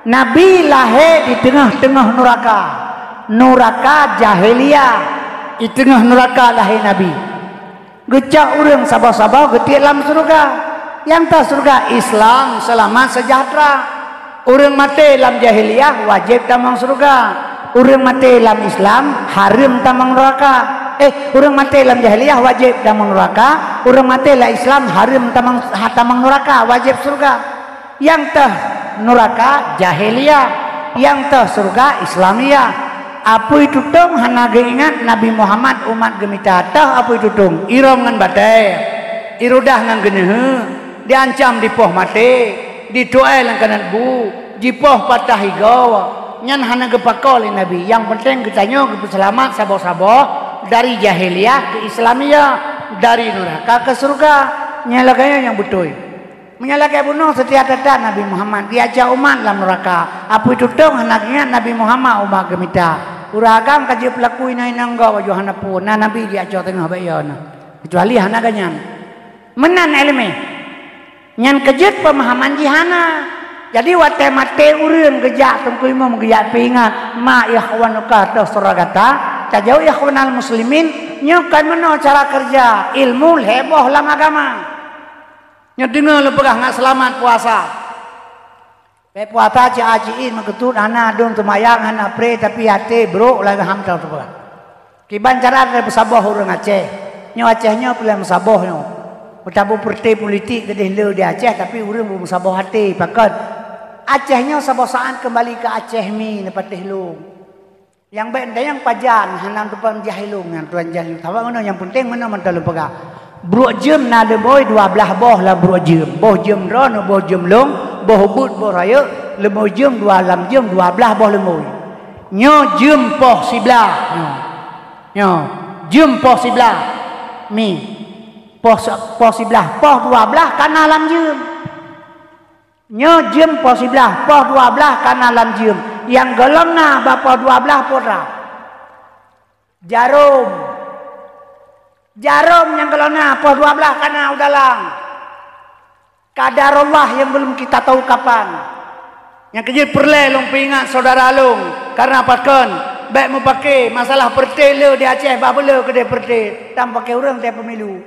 Nabi lahé di teungoh-teungoh nuraka. Nuraka jahiliyah. Di teungoh nuraka lahé Nabi. Geucok ureuëng saboh-saboh geutiek lam syeuruga. Nyang teuh syeuruga Islam seulamat seujahteura. Ureuëng maté lam jahiliyah wajéb tamong syeuruga. Ureuëng maté lam Islam hareuem tamong nuraka. Eh, ureuëng maté lam jahiliyah wajéb tamong nuraka. Ureuëng maté lam Islam hareuem tamong, ha, tamong nuraka, wajéb syeuruga. Nyang teuh nuraka jahiliyah, nyang teuh syeuruga Islamiyah. Apui tutong hana geuingat Nabi Muhammad umat geumita. Teuh apui tutong, irông ngon batée, irudah ngon geuneuheuek, diancam dipoh maté, dituai lam kanat bu, jipoh patah igoe. Nyan hana geupakoe lé Nabi. Nyang peunteng geutanyoe geupeuseulamat saboh-saboh dari jahiliyah keu Islamiyah, dari nuraka keu syeuruga. Nyan lagée nyan nyang beutôi. Meunyoe lagée bunoe seutia that-that Nabi Muhammad, geujak cok umat lam nuraka. Apui tutong hana geuingat Nabi Muhammad umat geumita. Ureuëng agam ka jeuet peulaku inong-inong gob laju hana peue, na Nabi geujak cok teungoh bék yo na. Keucuali hana geuhnyan. Meunan iéleumé. Nyan keu jeuet peumahaman jih hana. Jadi watée maté ureuëng geujak Teungku Imum geujak peuingat, ma ikhwanuka teuh syeuruga gata, tajaweueb ikhwanal muslimin, nyoe kon meunoe cara keureuja, ilmu lhée boh lam agama. Nyoe deungoe lôn peugah ngat seulamat puasa. Bék puasa cit-cit meukeutut hana dong seumayang hana pré tapi até brok lagée ham teupeugah. Kiban cara teupeue saboh ureuëng Aceh. Nyoe Aceh nyoe peureulée meusaboh nyoe. Meutabu partai politik keudeh le di Aceh tapi ureuëng beumeusaboh até pakon. Aceh nyoe saboh saát keumbali keu Aceh mi neupatéh lôn. Nyang bék ndayang pajan hana teupeue jahilong nyang tuan jahilong. Sabab meunoe nyang peunteng meunoe mantong lôn peugah. Bruek jeuem na leumoi dua blaih boh lam bruek jeuem. Boh jeuem droeneuh, boh jeuem lôn, boh ubeut, boh rayeuk, leumoi jeuem dua lam jeuem dua blaih boh leumoi. Nyoe jeuem poh siblaih. Nyoe. Nyoe jeuem poh siblaih. Mi. Poh se-, poh siblaih, poh dua blaih ka na lam jeuem. Nyoe jeuem poh siblaih, poh dua blaih ka na lam jeuem. Nyang gohlom na bak poh dua blaih peue teuma? Jarom. Jarom nyang gohlom na poh dua blaih ka na u dalam. Qadarullah yang belum kita tahu kapan. Nyang keujeuet peureulée lôn peuingat syedara lôn, karna pakon, bék meupaké masalah peureuté le di Aceh, bah beu le keudeh peureuté, tan paké ureuëng teuh pemilu.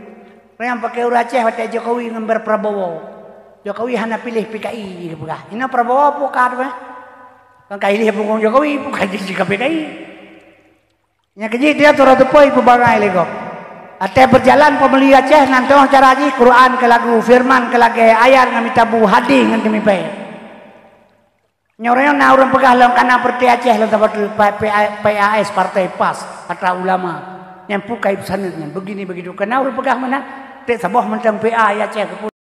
Nyang paké ureuëng Aceh watée Jokowi ngon Prabowo. Jokowi hana piléh P K I jipeugah. Inoe Prabowo peue ka tu, eh? Kan ka ilih punggung Jokowi, bukan jih ka P K I. Nyang keujeuet dia turah teupeu ipeubangai lé gob. Watée beujalan peumeli Aceh nan teungoh cara jih, Quran keu lagu, firman keu lagée, ayat ngon mitabu, hadih ngon teumipée. Nyoe na ureuëng peugah lom kana peureuté Aceh lom saboh P A S, Partai PAS, atra ulama. Nyang peue ka ipeusaneut nyan, begini begitu. Kana ureuëng peugah meunan, tieb saboh mantong P A di Aceh